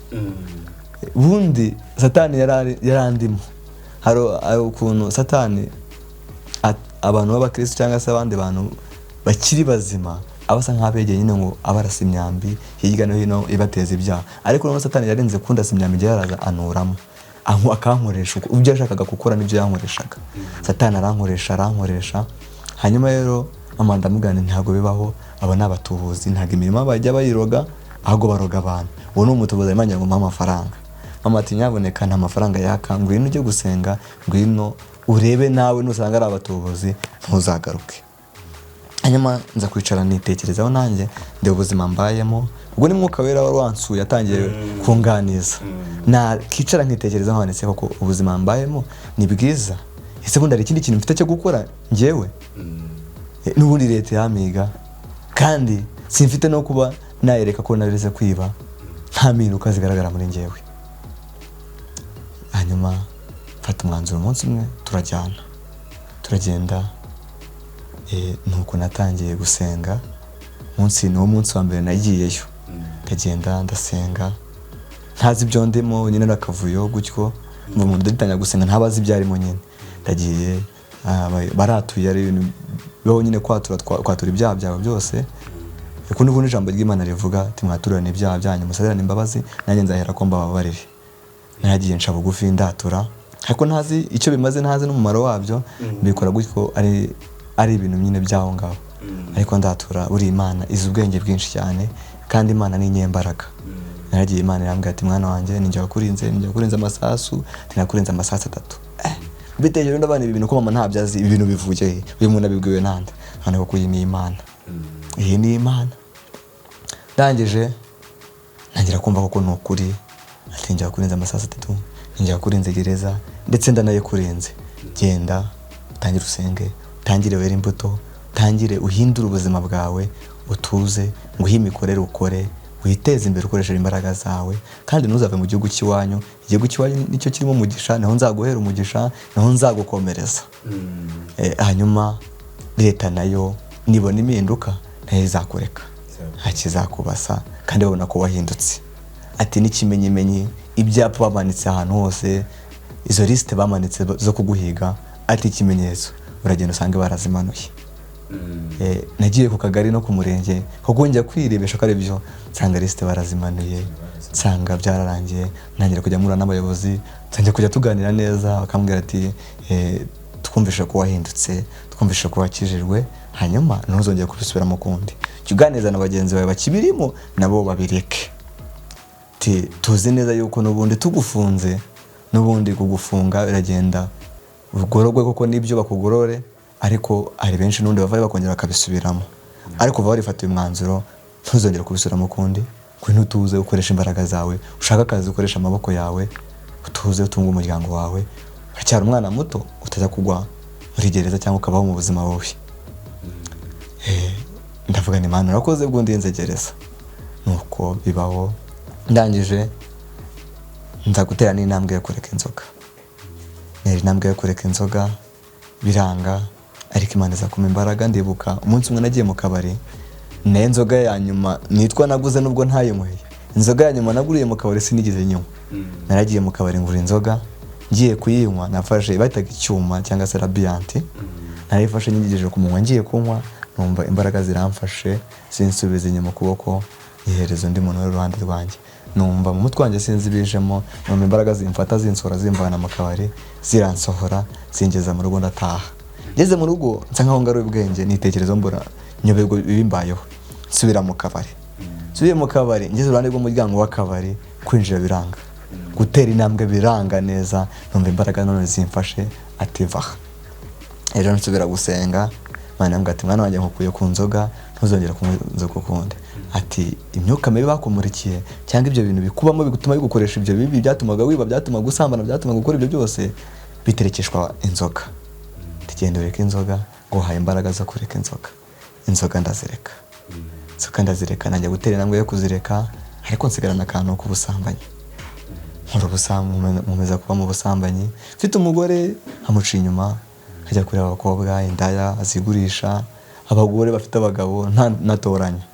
Speaker 1: Ubundi Satani yarandimo. Hari ukuntu Satani abantu b'abakristo cyangwa se abandi bantu bakiri bazima aba asa nk'abegeye nyine, ngo abarasa imyambi hirya no hino ibateza ibyaha. Ariko noneho Satani yarenze kundasa imyambi, igihe yaraza anuramo, akankoresha ibyo yashakaga gukora, nibyo yankoreshaga. Satani arankoresha, arankoresha. Hanyuma rero mama ndamubwira nti: "Ntabwo bibaho, aba ni abatubuzi, ntabwo imirima bajya bayiroga, ahubwo baroga abantu. Uwo ni umutubuzi, arimo agira ngo mpa amafaranga." Mama ati: "Nyaboneka, nta mafaranga yaka, ngwino ujye gusenga, ngwino urebe nawe, nusanga ari abatubuzi ntuzagaruke." Hanyuma nza kwicara nitekerezaho nanjye, ndeba ubuzima mbayemo. Ubwo ni Mwuka Wera wari wansuye, atangiye kunganiza. Nakicara nkitekerezaho, handitse koko ubuzima mbayemo ni bwiza? Ese bundi hari ikindi kintu mfite cyo gukora njyewe? N'ubundi leta yamiga, kandi simfite no kuba nayereka ko nareze kwiba, nta mpinduka zigaragara muri njyewe. Hanyuma mfata umwanzuro, umunsi umwe turajyana, turagenda. Nuko natangiye gusenga. Munsi ni wo munsi wa mbere nagiyeyo, ndagenda ndasenga ntazi ibyo ndimo nyine, n'akavuyo gutyo. Ngo umuntu udatangira gusenga ntabazi ibyo arimo nyine. Ndagiye, baratuye, ari ibintu bibaho nyine, kwatura, kwatura ibyaha byawe byose. Uku niko ijambo ry'Imana rivuga ati: "Mwaturane ibyaha byanyu, musabirane imbabazi, nanjye nzahera ko mbababarire." Naragiye nca bugufi ndatura, ariko ntazi icyo bimaze, ntazi n'umumaro wabyo. Mbikora gutyo ari ibintu nyine by'aho ngaho, ariko ndatura. Buri Imana izi ubwenge bwinshi cyane, kandi Imana ni inyembaraga. Naragiye, Imana irambwira ati: "Mwana wanjye, ninjye wakurinze, ninjye wakurinze amasasu, nakurinze amasasu 3." Mbitekereje ndabana ibi bintu ko mama ntabyo azi, ibi bintu bivuye he? Uyu muntu abibwiwe nande? None koko iyi ni Imana, iyi ni Imana. Ndangije ntangira kumva koko ni ukuri. Ati: "Njya wakurinze amasasu 3, njya wakurinze gereza, ndetse ndanayikurinze. Genda utangire usenge, utangire were imbuto, utangire uhindure ubuzima bwawe, utuze nguhe imikorere, ukore witeze imbere ukoresheje imbaraga zawe, kandi ntuzave mu gihugu cy'iwanyu. Igihugu cy'iwanyu nicyo kirimo umugisha, niho nzaguhera umugisha, niho nzagukomereza." Hanyuma leta nayo nibona impinduka nayo izakureka, nta kizakubasa, kandi babona ko wahindutse. Ati: "N'ikimenyimenyi Ibyapa bamanitse ahantu hose, izo lisite bamanitse zo kuguhiga, ati ikimenyetso uragenda usange barazimanuye. Nagiye ku kagari no ku murenge kuko njya kwirebesha ko ari byo, nsanga lisite barazimanuye, nsanga byararangiye. Ntangira kujya mpura n'abayobozi, ntangira kujya tuganira neza, bakambwira ati twumvishe ko wahindutse, twumvishe ko wakijijwe, hanyuma ntuzongere kubisubiramo ukundi, jya uganiriza na bagenzi bawe bakibirimo nabo babireke. Ati tuzi neza yuko n'ubundi tugufunze, n'ubundi kugufunga biragenda ugororwe koko nibyo bakugorore, ariko hari benshi n'ubundi bavayo bakongera bakabisubiramo, ariko kuva warifatiye umwanzuro ntuzongere kubisubiramo ukundi, ngwino utuze ukoresha imbaraga zawe, ushake akazi ukoresha amaboko yawe, utuze utunge umuryango wawe, uracyari umwana muto, utajya kugwa muri gereza cyangwa ukabaho mu buzima bubi. Ndavuga ni Imana urakoze bwo ndinze gereza. Nuko bibaho, ndangije nza gutera n'intambwe yo kureka inzoga, ntera intambwe yo kureka inzoga biranga, ariko Imana iza kumpa imbaraga. Ndibuka umunsi umwe nagiye mu kabari, nayo inzoga ya nyuma nitwa naguze nubwo ntayinyweye, inzoga ya nyuma naguriye mu kabari sinigeze nywa. Naragiye mu kabari ngura inzoga, ngiye kuyinywa nafashe bahitaga icyuma cyangwa se rabiyanti, narayifashe nyigejeje ku munwa ngiye kunywa, numva imbaraga ziramfashe zinsubiza inyuma ukuboko, nyihereza undi muntu wari iruhande rwanjye. Numva mu mutwe wanjye sinzi ibijemo, numva imbaraga zimfata zinsohora zimvana mu kabari, ziransohora zingeza mu rugo, ndataha. Ngeze mu rugo nsa nkaho ngaruye ubwenge, nitekerezaho mbura nyoberwa ibimbayeho, nsubira mu kabari. Nsubiye mu kabari ngeze iruhande rw'umuryango w'akabari, kwinjira biranga, gutera intambwe biranga neza, numva imbaraga none zimfashe ati vaha. Ejo nsubira gusenga, Imana irambwira ati mwana wanjye nkukuye ku nzoga, ntuzongere kunywa inzoga ukundi. Ati imyuka mibi bakumurikiye cyangwa ibyo bintu bikubamo bituma bigukoresha ibyo bibi byatumaga wiba, byatumaga usambana, byatumaga gukora ibyo byose, biterekeshwa inzoga. Ati genda ureke inzoga, nguhaye imbaraga zo kureka inzoga. Inzoga ndazireka, inzoga ndazireka, najya gutera intambwe yo kuzireka, ariko nsigarana akantu k'ubusambanyi. Nkora ubusambanyi, nkomeza kuba mu busambanyi, mfite umugore amuca inyuma, nkajya kureba abakobwa indaya azigurisha, abagore bafite abagabo ntatoranya.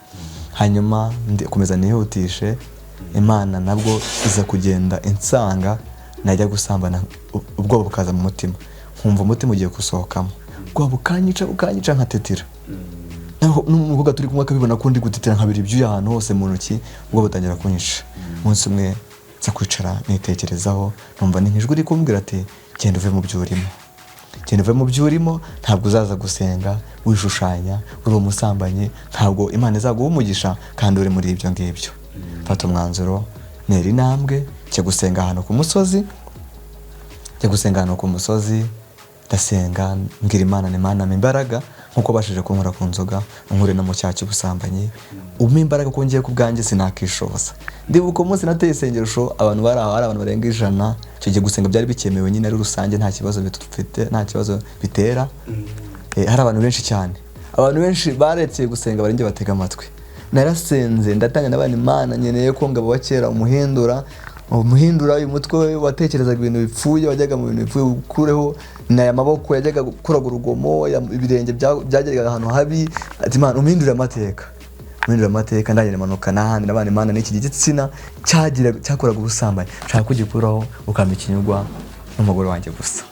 Speaker 1: Hanyuma komeza nihutishe, Imana nabwo iza kugenda insanga, najya gusambana ubwoba bukaza mu mutima, nkumva umutima ugiye gusohokamo, ubwoba bukanyica bukanyica nkatetera. Naho n'umukobwa turi kumwe akabibona ko ndi gutetera, nkabira ibyuya ahantu hose mu ntoki, ubwo butangira kunyica. Umunsi umwe nza kwicara nitekerezaho, numva ni nk'ijwi riri kumbwira ati genda uve mu byo urimo, genda uve mu byo urimo, ntabwo uzaza gusenga wishushanya uri umusambanyi, ntabwo Imana izaguha umugisha kandi uri muri ibyo ngibyo. Mfata umwanzuro, ntera intambwe njya gusenga ahantu ku musozi, njya gusenga ahantu ku musozi, ndasenga mbwira Imana ni Imana mpa imbaraga nkuko wabashije kunkura ku nzoga, unkure no mu cyaha cy'ubusambanyi, umpe imbaraga ko ngiye ku bwanjye sinakishoboza. Ndibuka umunsi nateye isengesho, abantu bari aho ari abantu barenga 100, icyo gihe gusenga byari bikemewe nyine ari rusange, nta kibazo bifite, nta kibazo bitera. Hari abantu benshi cyane, abantu benshi baretse gusenga barenge batega amatwi. Narasenze ndatanga n'abana Imana nkeneye ko ngabo wa kera umuhindura, umuhindura uyu mutwe watekerezaga ibintu bipfuye, wajyaga mu bintu bipfuye, ukureho n'aya maboko yajyaga gukuraga urugomo, ibirenge byageraga ahantu habi, ati Imana umuhindure amateka, umuhindure amateka. Ndangije manuka n'ahandi n'abana Imana n'iki gitsina cyakoraga ubusambanyi, nshaka kugikuraho ukampa ikinyugwa n'umugore wanjye gusa.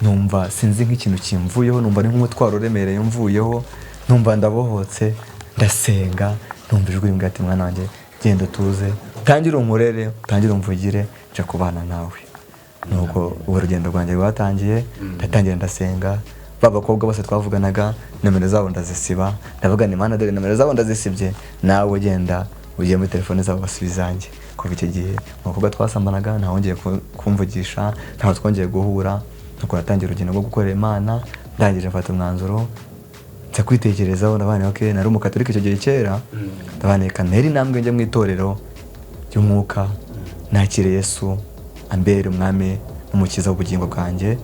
Speaker 1: Numva sinzi nk'ikintu kimvuyeho, numva ni nk'umutwaro uremereye mvuyeho, numva ndabohotse, ndasenga, numva ijwi rimbwira ati mwana wanjye genda utuze, utangire unkorere, utangire umvugire, nje kubana nawe. Nuko ubu urugendo rwanjye rwatangiye, ndatangira ndasenga, ba bakobwa bose twavuganaga nomero zabo ndazisiba, ndavuga ni Mana dore nomero zabo ndazisibye, nawe genda ugiye muri telefone zabo basubizange. Kuva icyo gihe umukobwa twasambanaga ntawongeye kumvugisha, ntawe twongeye guhura. Nuko natangiye urugendo rwo gukorera Imana, ndangije mfata umwanzuro nza kwitekerezaho, ndabana okay, nari umukatolika icyo gihe kera, ndabana reka ntere intambwe njye mu itorero ry'umwuka, nakire Yesu ambere umwami n'umukiza w'ubugingo bwanjye,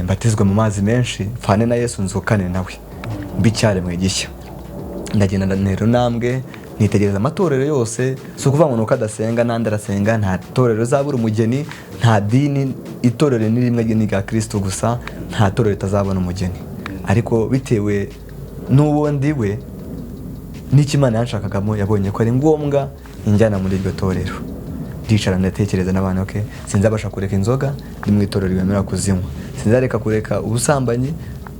Speaker 1: mbatizwe mu mazi menshi, mfane na Yesu nzukane nawe mbe icyaremwe gishya. Ndagenda ntera intambwe, nitegereza amatorero yose, si ukuvuga ngo nuko adasenga n'andi arasenga, nta torero rizabura umugeni, nta dini, itorero ni rimwe ni rya Kristo gusa, nta torero ritazabona umugeni. Ariko bitewe n'uwo ndi we n'icyo Imana yanshakagamo, yabonye ko ari ngombwa injyana muri iryo torero. Ndicara ndatekereza n'abantu, okay, sinzabasha kureka inzoga ndi mu itorero ribemera kuzinywa, sinzareka kureka ubusambanyi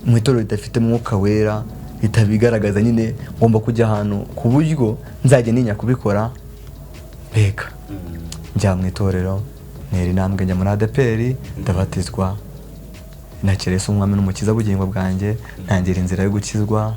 Speaker 1: mu itorero ridafite umwuka wera ritabigaragaza nyine. Ngomba kujya ahantu ku buryo nzajya ntinya kubikora. Mbega njya mu itorero, ntera intambwe njya muri ADEPR, ndabatizwa, nakira Yesu umwami n'umukiza w'ubugingo bwanjye, ntangira inzira yo gukizwa.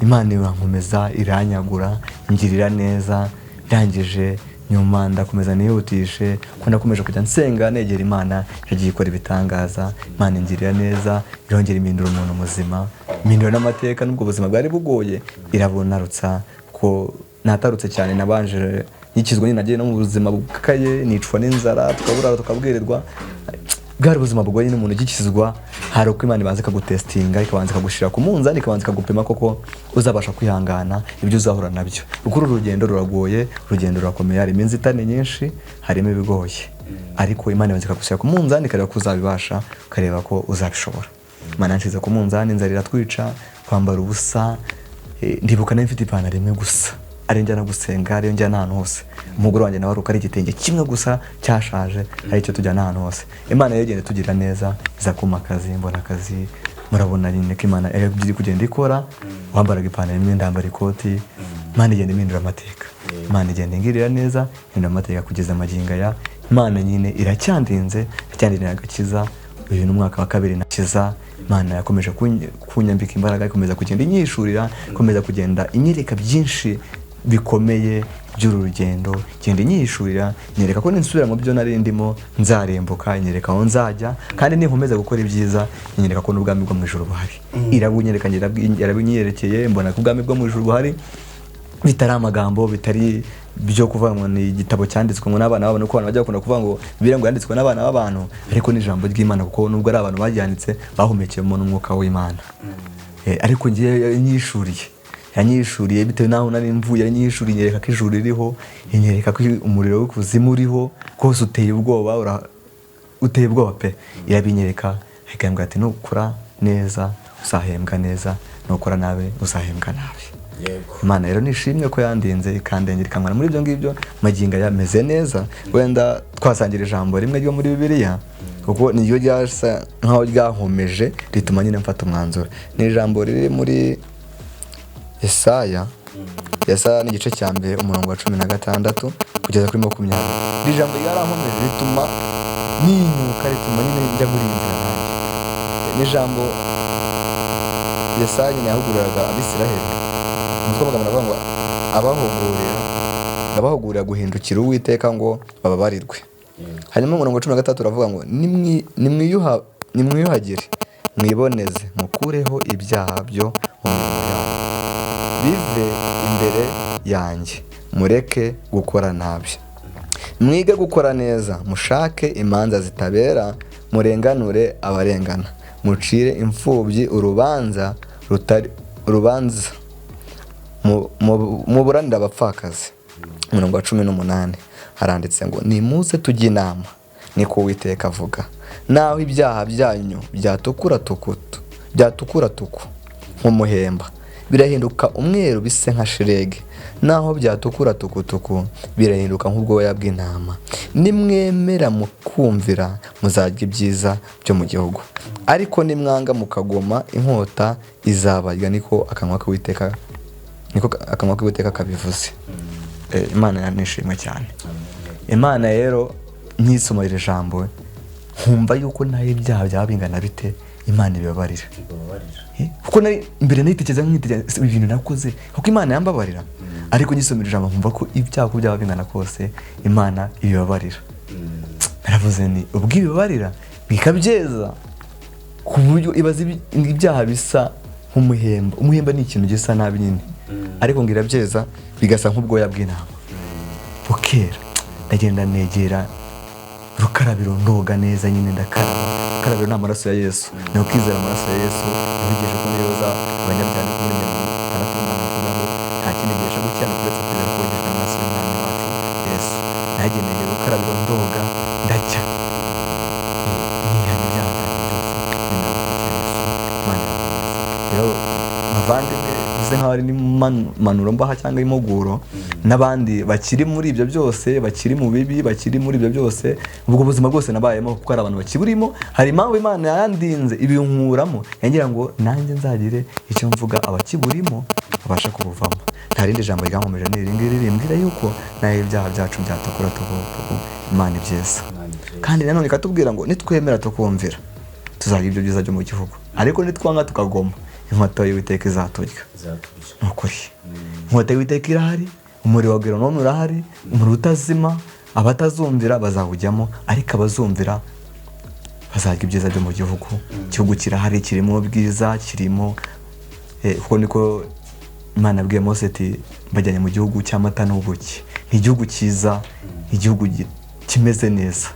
Speaker 1: Imana irankomeza, iranyagura, ingirira neza. Ndangije nyuma ndakomeza nihutishe ko nakomeje kujya nsenga, negera Imana, yagiye ikora ibitangaza. Imana ingirira neza, irongera impindura umuntu muzima, impindura n'amateka. N'ubwo buzima bwari bugoye irabunarutsa, ko natarutse cyane. Nabanje nkikizwa nyine, nagiye no mu buzima bukakaye, nicwa n'inzara, tukaburara, tukabwirirwa. Bwari ubuzima bugoye n'umuntu ugikizwa. Hari uko Imana ibanza ikagutesitinga, ikabanza ikagushyira ku munzani, ikabanza ikagupima koko uzabasha kwihangana ibyo uzahura nabyo, kuko uru rugendo ruragoye, urugendo rurakomeye, harimo inzitane nyinshi, harimo ibigoye, ariko Imana ibanza ikagushyira ku munzani, ikareba ko uzabibasha, ukareba ko uzabishobora. Imana yanshyize ku munzani, inzara iratwica, kwambara ubusa. Ndibuka nari mfite ipantaro imwe gusa, ariyo njyana gusenga, ariyo njyana ahantu hose. Umugore wanjye nawe ari igitenge kimwe gusa cyashaje, aricyo tujyana ahantu hose. Imana rero igenda itugira neza, iza kumpa akazi, mbona akazi. Murabona nyine ko Imana iri kugenda ikora. Wambaraga ipantaro imwe, ndambara ikoti. Imana igenda impindura amateka, Imana igenda ingirira neza, ihindura amateka kugeza amagingo aya. Imana nyine iracyandinze, iracyandinira agakiza. Uyu ni umwaka wa kabiri nakiza. Imana yakomeje kunyambika imbaraga, ikomeza kugenda inyishurira, ikomeza kugenda inyereka byinshi bikomeye by'uru rugendo, igenda inyishurira, inyereka ko ninsubira mu byo nari ndimo nzarembuka, inyereka aho nzajya, kandi ninkomeza gukora ibyiza inyereka ko n'ubwami bwo mu ijuru buhari. Irabunyereka, irabunyerekeye, mbona ko ubwami bwo mu ijuru buhari, bitari amagambo, bitari byo kuvuga ngo ni igitabo cyanditswe ngo n'abana b'abantu, kuko abantu bajya bakunda kuvuga ngo Bibiliya ngo yanditswe n'abana b'abantu, ariko ni ijambo ry'Imana, kuko nubwo ari abantu baryanditse bahumekeyemo n'umwuka w'Imana. Ariko ngiye yanyishuriye bitewe n'aho nari mvuye, yanyishuriye inyereka ko ijuru ririho, inyereka ko umuriro w'ikuzimu uriho rwose uteye ubwoba, uteye ubwoba pe. Irabinyereka, ikambwira ati nukora neza uzahembwa neza, nukora nabi uzahembwa nabi. Imana rero nishimwe ko yandinze, ikandengera, ikankura muri ibyo ngibyo. Magingo aya meze neza. Wenda twasangira ijambo rimwe ryo muri Bibiliya, kuko niryo ryasa nkaho ryankomeje, rituma nyine mfata umwanzuro. Ni ijambo riri muri Yesaya. Yesaya ni igice cya 1 umurongo wa 16 kugeza kuri 20. Iri jambo ryarankomeje, rituma ninyuka, rituma nyine njya muri iyi nzira nanjye. Ni ijambo Yesaya nyine yahuguriraga Abisiraheli. Umutwe w'amagambo aravuga ngo abahugurira guhindukira Uwiteka ngo bababarirwe. Hanyuma umurongo wa 13 uravuga ngo nimwiyuhagire, mwiboneze, mukureho ibyaha byo mu mirimo yanyu, bive imbere yanjye, mureke gukora nabi, mwige gukora neza, mushake imanza zitabera, murenganure abarengana, mucire imfubyi urubanza rutari urubanza, muburanire abapfakazi. Umurongo wa 18 haranditse ngo nimuze tujye inama, niko Uwiteka avuga, naho ibyaha byanyu byatukura tukutu, byatukura tuku nk'umuhemba, birahinduka umweru bise nka shirege, naho byatukura tukutuku birahinduka nk'ubwoya bw'intama. Nimwemera mukumvira muzarya ibyiza byo mu gihugu, ariko nimwanga mukagoma inkota izabarya, niko akanwa k'Uwiteka, niko akanwa k'Uwiteka kabivuze. Imana yanishimwe cyane. Imana rero nkisoma iri jambo nkumva yuko nayo ibyaha byaba bingana bite Imana ibibabarira. Kuko nari mbere nitekereza nkitekereza ibintu nakoze kuko Imana yambabarira, ariko ngisoma iri jambo nkumva ko ibyaha uko byaba bingana kose Imana ibibabarira. Naravuze ni ubwo ibibabarira bikabyeza ku buryo ibaza ibyaha bisa nk'umuhemba. Umuhemba ni ikintu gisa nabi nyine, ariko ngo irabyeza bigasa nk'ubwoya bw'intama bukera. Ndagenda negera rukarabiro ndoga neza nyine, ndakaraba. Rukarabiro ni amaraso ya Yesu, ni ukwizera amaraso ya Yesu yabigeje ko niyoza abanyabyaha kuri 68 kuvuga ngo nta kindi gihesha gukiranuka uretse kwizera ko wogejwe n'amaraso y'umwami wacu Yesu. Nagiye negera rukarabiro ndoga ndacya, nihana ibyaha byanjye byose, nemera gukurikira Yesu. Imana irakomeza. Rero bavandimwe, bisa nkaho ari nk'impanuro mbaha cyangwa impuguro n'abandi bakiri muri ibyo byose, bakiri mu bibi, bakiri muri ibyo byose, ubwo buzima bwose nabayemo, kuko hari abantu bakiburimo. Hari impamvu Imana yandinze ibinkuramo, yangira ngo nanjye nzagire icyo mvuga abakiburimo babasha kubuvamo. Nta rindi jambo ryankomeje ni iri ngiri rimbwira yuko nayo ibyaha byacu byatukura tukutuku Imana ibyeza. Kandi nanone ikatubwira ngo nitwemera tukumvira tuzagira ibyo byiza byo mu gihugu, ariko nitwanga tukagoma inkota y'Uwiteka izaturya. Ni ukuri inkota y'Uwiteka irahari, umuriro wa geronome urahari, umuriro utazima, abatazumvira bazawujyamo, ariko abazumvira bazarya ibyiza byo mu gihugu. Igihugu kirahari, kirimo ubwiza, kirimo kuko niko Imana yabwiye Mose ati mbajyanye mu gihugu cy'amata n'ubuki. Ni igihugu cyiza, igihugu kimeze neza.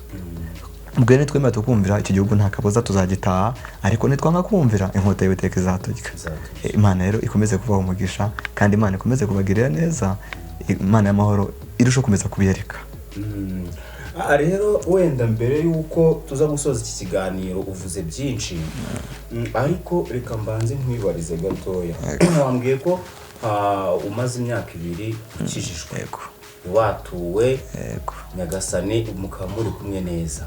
Speaker 1: Ubwo rero nitwemera tukumvira icyo gihugu nta kabuza tuzagitaha, ariko nitwanga kumvira inkota y'Uwiteka izaturya. Imana rero ikomeze kubaha umugisha, kandi Imana ikomeze kubagirira neza, Imana y'amahoro irushaho gukomeza kubiyereka.
Speaker 2: Rero wenda mbere y'uko tuza gusoza iki kiganiro uvuze byinshi, ariko reka mbanze nkwibarize gatoya. Wambwiye ko umaze imyaka 2 ukijijwe, watuwe Nyagasani, mukaba muri kumwe neza.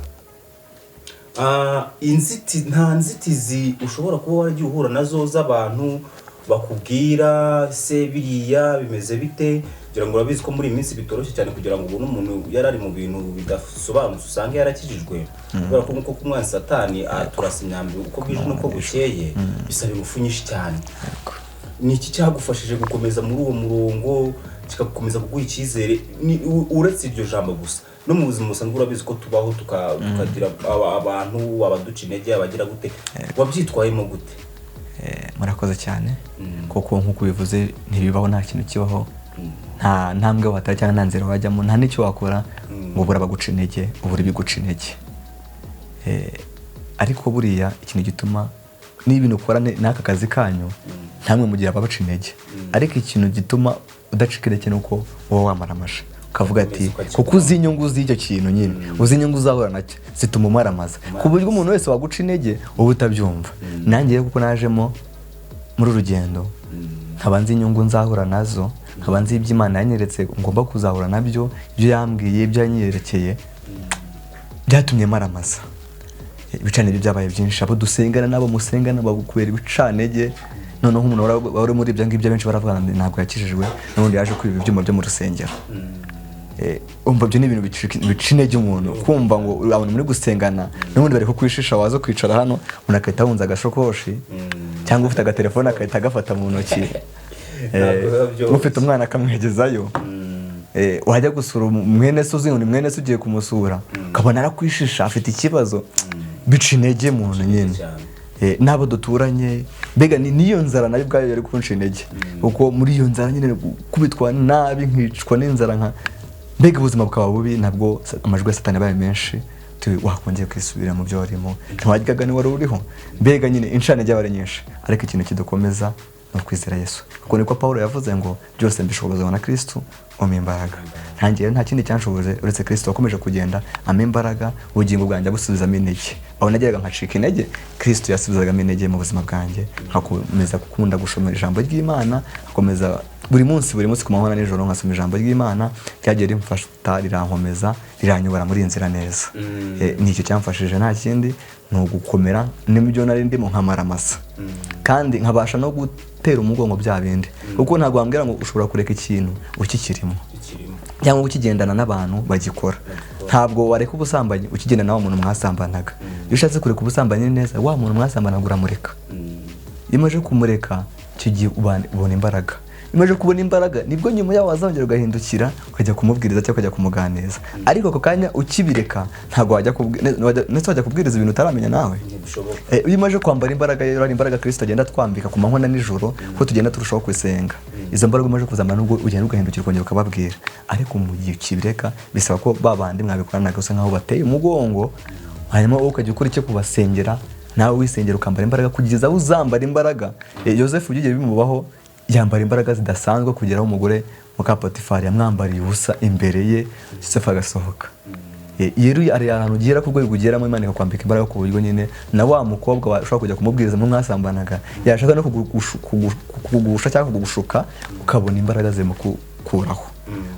Speaker 2: Nta nzitizi ushobora kuba waragiye uhura nazo z'abantu bakubwira se biriya bimeze bite? Kugira ngo urabizi ko muri iyi minsi bitoroshye cyane kugira ngo ubone umuntu yari ari mu bintu bidasobanutse usange yarakijijwe, kubera ko nk'uko umwanzi Satani aturasa imyambi uko bwije n'uko bukeye, bisaba ingufu nyinshi cyane. Ni iki cyagufashije gukomeza muri uwo murongo, kikagukomeza kuguha icyizere? Uretse iryo jambo gusa, no mu buzima busanzwe urabizi ko tubaho tukagira abantu abaduca intege, abagira gute, wabyitwayemo gute?
Speaker 1: Murakoze cyane, kuko nk'uko ubivuze ntibibaho, nta kintu kibaho, nta ntambwe watera cyangwa nta nzira wajyamo, nta n'icyo wakora ngo ubure abaguca intege, ubure ibiguca intege. Ariko buriya ikintu gituma n'ibintu ukora n'aka kazi kanyu ntamwe mugira ababaca intege, ariko ikintu gituma udacika intege ni uko uba wamaramaje ukavuga ati kuko uzi inyungu z'icyo kintu nyine, uzi inyungu uzahura nacyo zituma umaramaza, ku buryo umuntu wese waguca intege uba utabyumva. Nanjye kuko najemo muri urugendo nkaba nzi inyungu nzahura nazo, nkaba nzi ibyo Imana yanyeretse ngomba kuzahura nabyo, ibyo yambwiye, ibyo yanyerekeye, byatumye maramaza. Ibicaniro byabaye byinshi, abo dusengana n'abo musengana bagukubera ibicantege. Noneho umuntu wari muri ibyo ngibyo benshi baravuga ngo ntabwo yakijijwe, n'ubundi yaje kwiba ibyuma byo mu rusengero. Umva ibyo ni ibintu bica intege umuntu, kumva ngo abantu muri gusengana n'ubundi bari kukwishisha, waza kwicara hano umuntu agahita ahunza agashokoshi, cyangwa ufite agatelefone agahita agafata mu ntoki, ufite umwana akamwegezayo. Wajya gusura mwene se, uzi ngo ni mwene se ugiye kumusura, ukabona arakwishisha afite ikibazo, bica intege umuntu nyine. N'abo duturanye, mbega niyo nzara nayo ubwayo yari kunca intege, kuko muri iyo nzara nyine gukubitwa nabi, nkicwa n'inzara, nka mbega ubuzima bukaba bubi, nabwo amajwi ya Satani yabaye menshi, wakongeye kwisubira mu byo warimo, ntiwajyaga ni wari uriho, mbega nyine incantege yabaye nyinshi. Ariko ikintu kidukomeza ni ukwizera Yesu, kuko niko Paulo yavuze ngo byose mbishobozwa na Kristo umpa imbaraga. Ntangiye nta kindi cyanshoboje uretse Kristo wakomeje kugenda ampa imbaraga, ubugingo bwanjye abusubizamo intege. Aho nageraga nkacika intege, Kristo yasubizagamo intege mu buzima bwanjye, nkakomeza gukunda gusoma ijambo ry'Imana, nkakomeza buri munsi buri munsi ku manywa na nijoro nkasoma ijambo ry'Imana, ryagiye rimfasha, rirankomeza, riranyobora muri iyi nzira neza. Nicyo cyamfashije, nta kindi, ni ugukomera n'ibyo nari ndimo nkamaramaza, kandi nkabasha no gutera umugongo bya bindi, kuko ntabwo wambwira ngo ushobora kureka ikintu ukikirimo cyangwa ukigendana n'abantu bagikora. Ntabwo wareka ubusambanyi ukigendana na wa muntu mwasambanaga. Iyo ushatse kureka ubusambanyi neza, wa muntu mwasambanaga uramureka. Iyo umaze kumureka, icyo gihe ubona imbaraga. Iyo umaze kubona imbaraga, nibwo nyuma yaho wazongera ugahindukira ukajya kumubwiriza cyangwa ukajya kumuganiriza. Ariko ako kanya ukibireka, ntabwo wajya ndetse wajya kubwiriza ibintu utaramenya nawe. Iyo umaze kwambara imbaraga rero, hari imbaraga Kristo agenda atwambika ku manywa na nijoro, kuko tugenda turushaho gusenga. Izo mbaraga umaze kuzambara, nubwo ugenda ugahindukira ukongera ukababwira. Ariko mu gihe ukibireka, bisaba ko ba bandi mwabikoranaga usa nkaho bateye umugongo, hanyuma wowe ukajya ukora icyo kubasengera, nawe wisengera ukambara imbaraga kugeza aho uzambara imbaraga. Yosefu byigeze bimubaho, yambara imbaraga zidasanzwe kugera aho umugore muka Potifari yamwambariye ubusa imbere ye, Yosefu agasohoka. Rero hari ahantu ugera ku rwego ugeramo Imana ikakwambika imbaraga ku buryo nyine na wa mukobwa ushobora kujya kumubwiriza mu mwasambanaga yashaka no kukugusha cyangwa kugushuka, ukabona imbaraga zimukuraho.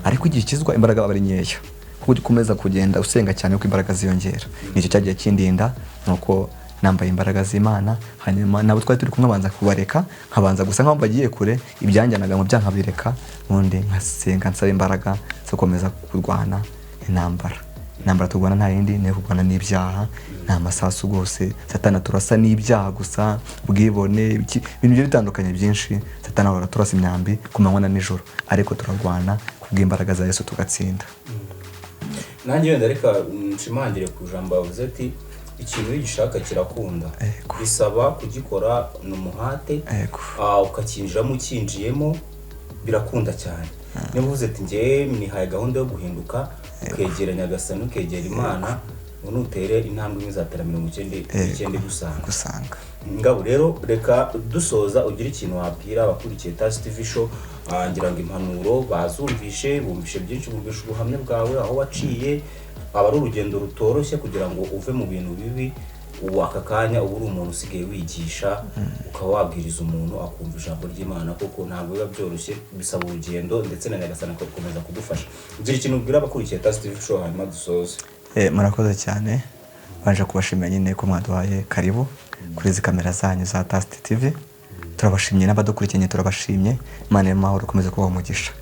Speaker 1: Ariko igihe ukizwa imbaraga aba ari nkeya, kuko ukomeza kugenda usenga cyane uko imbaraga ziyongera. Nicyo cyagiye kindinda, nuko nambaye imbaraga z'Imana. Hanyuma nabo twari turi kumwe abanza kubareka, nkabanza gusa nkaho bagiye kure, ibyanjyanaga mu byaha nkabireka, ubundi nkasenga nsaba imbaraga zo gukomeza kurwana intambara. Intambara turwana nta yindi, ni kurwana n'ibyaha, ni amasasu rwose. Satana turasa n'ibyaha gusa, ubwibone, ibintu bigiye bitandukanye byinshi. Satana ahora turasa imyambi ku manywa na nijoro, ariko turarwana kubw'imbaraga za Yesu tugatsinda.
Speaker 2: Nanjye wenda reka nshimangire ku ijambo bavuze ati ikintu iyo ugishaka kirakunda, bisaba kugikora ni umuhate, ukacyinjiramo, ukinjiyemo birakunda cyane. Niba uvuze ati njyewe nihaye gahunda yo guhinduka, ukegera Nyagasani, ukegera Imana, nutere intambwe imwe izatera 99 igusanga. Ngabo rero reka dusoza ugire ikintu wabwira abakurikiye Tasi TV Show. Ngira ngo impanuro bazumvishe, bumvishe byinshi, bumvishe ubuhamya bwawe aho waciye. Aba ari urugendo rutoroshye kugira ngo uve mu bintu bibi, ubu aka kanya uba uri umuntu usigaye wigisha, ukaba wabwiriza umuntu akumva ijambo ry'Imana, kuko ntabwo biba byoroshye, bisaba urugendo, ndetse na Nyagasani agakomeza kugufasha. Ugira ikintu ubwira abakurikiye Tasi TV Show hanyuma dusoze.
Speaker 1: Murakoze cyane, baje kubashimira nyine ko mwaduhaye karibu kuri izi kamera zanyu za Tasi TV. Turabashimye n'abadukurikiranye, turabashimye. Imana y'amahoro ikomeze kubaha umugisha.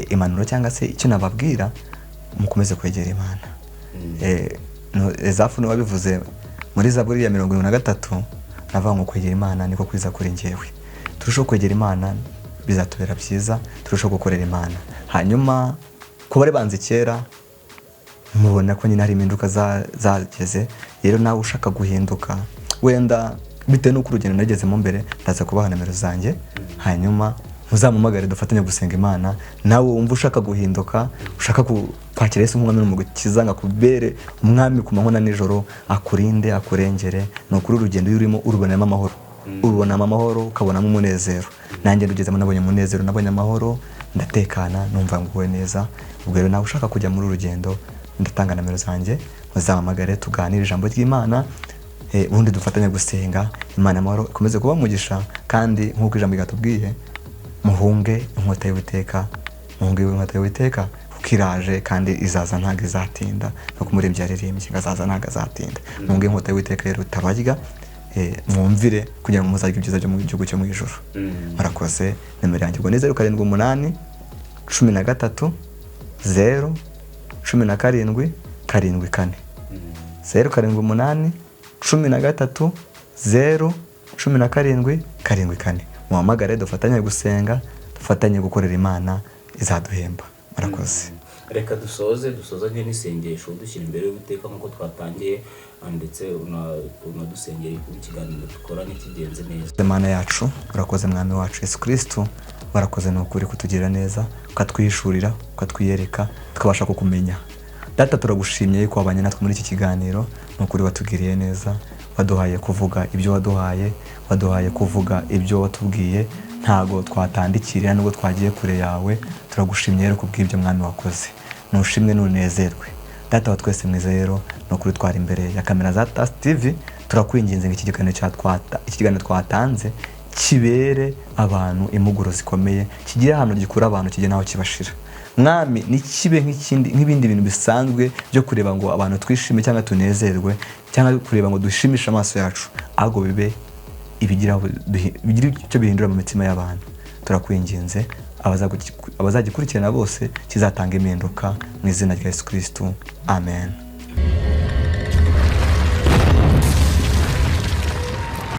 Speaker 1: Impanuro cyangwa se icyo nababwira, mukomeze kwegera Imana. Ezafu niwe wabivuze muri Zaburi ya 73, navuga ngo kwegera Imana niko kwiza kuri njyewe. Turushaho kwegera Imana bizatubera byiza, turushaho gukorera Imana. Hanyuma kuba bari banze kera, mubona ko nyine hari impinduka zageze. Rero nawe ushaka guhinduka, wenda bitewe n'uko urugendo nagezemo mbere, ndaza kubaha nimero zanjye, hanyuma muzamumagare dufatanye gusenga Imana. Nawe wumva ushaka guhinduka, ushaka kwakira Yesu nk'umwami n'umukiza, ngo akubere umwami ku manywa na nijoro, akurinde, akurengere. Ni ukuri urugendo iyo urimo urubonamo amahoro, urubonamo amahoro, ukabonamo umunezero. Nanjye ndugezemo nabonye umunezero, nabonye amahoro, ndatekana, numva nguwe neza. Ubwo rero nawe ushaka kujya muri uru rugendo, ndatanga nimero zanjye, muzamamagare tuganire ijambo ry'Imana, ubundi dufatanye gusenga Imana. Amahoro ikomeze kuba umugisha, kandi nk'uko ijambo ryatubwiye, muhunge inkota y'Uwiteka, muhunge inkota y'Uwiteka, kuko iraje kandi izaza ntabwo izatinda. Nuko umuririmbyi yaririmbye ngo azaza ntabwo azatinda. Muhunge inkota y'Uwiteka rero utabarya, mwumvire kugira ngo muzarye ibyiza byo mu gihugu cyo mu ijuru. Murakoze. Nimero yanjye ubwo ni 0 7 8 13 0 17 7 4. 0 7 8 13 0 17 7 4. Muhamagare dufatanye gusenga, dufatanye gukorera Imana, izaduhemba. Murakoze.
Speaker 2: Reka dusoze, dusozanye n'isengesho dushyira imbere y'Uwiteka nk'uko twatangiye, ndetse unadusengera kuba ikiganiro dukoranye kigenze neza.
Speaker 1: Imana yacu, urakoze Mwami wacu Yesu Kristo, warakoze ni ukuri kutugirira neza, ukatwihishurira, ukatwiyereka, tukabasha kukumenya. Data, turagushimye yuko wabanye natwe muri iki kiganiro, ni ukuri watugiriye neza, waduhaye kuvuga ibyo waduhaye, waduhaye kuvuga ibyo watubwiye, ntago twatandikira nubwo twagiye kure yawe. Turagushimye rero kubw'ibyo Mwami wakoze, nushimwe nunezerwe. Data wa twese mwiza rero, ni ukuri twari imbere ya kamera za Tasi TV, turakwinginze ngo iki kiganiro twatanze kibere abantu impuguro zikomeye, kigire ahantu gikura abantu, kigere n'aho kibashira. Mwami, nikibe nk'ibindi bintu bisanzwe byo kureba ngo abantu twishime cyangwa tunezerwe, cyangwa kureba ngo dushimishe amaso yacu, ahubwo bibe bigira icyo bihindura mu mitima y'abantu. Turakwinginze abazagikurikirana bose kizatanga impinduka mu izina rya Yesu Kristo. Amen.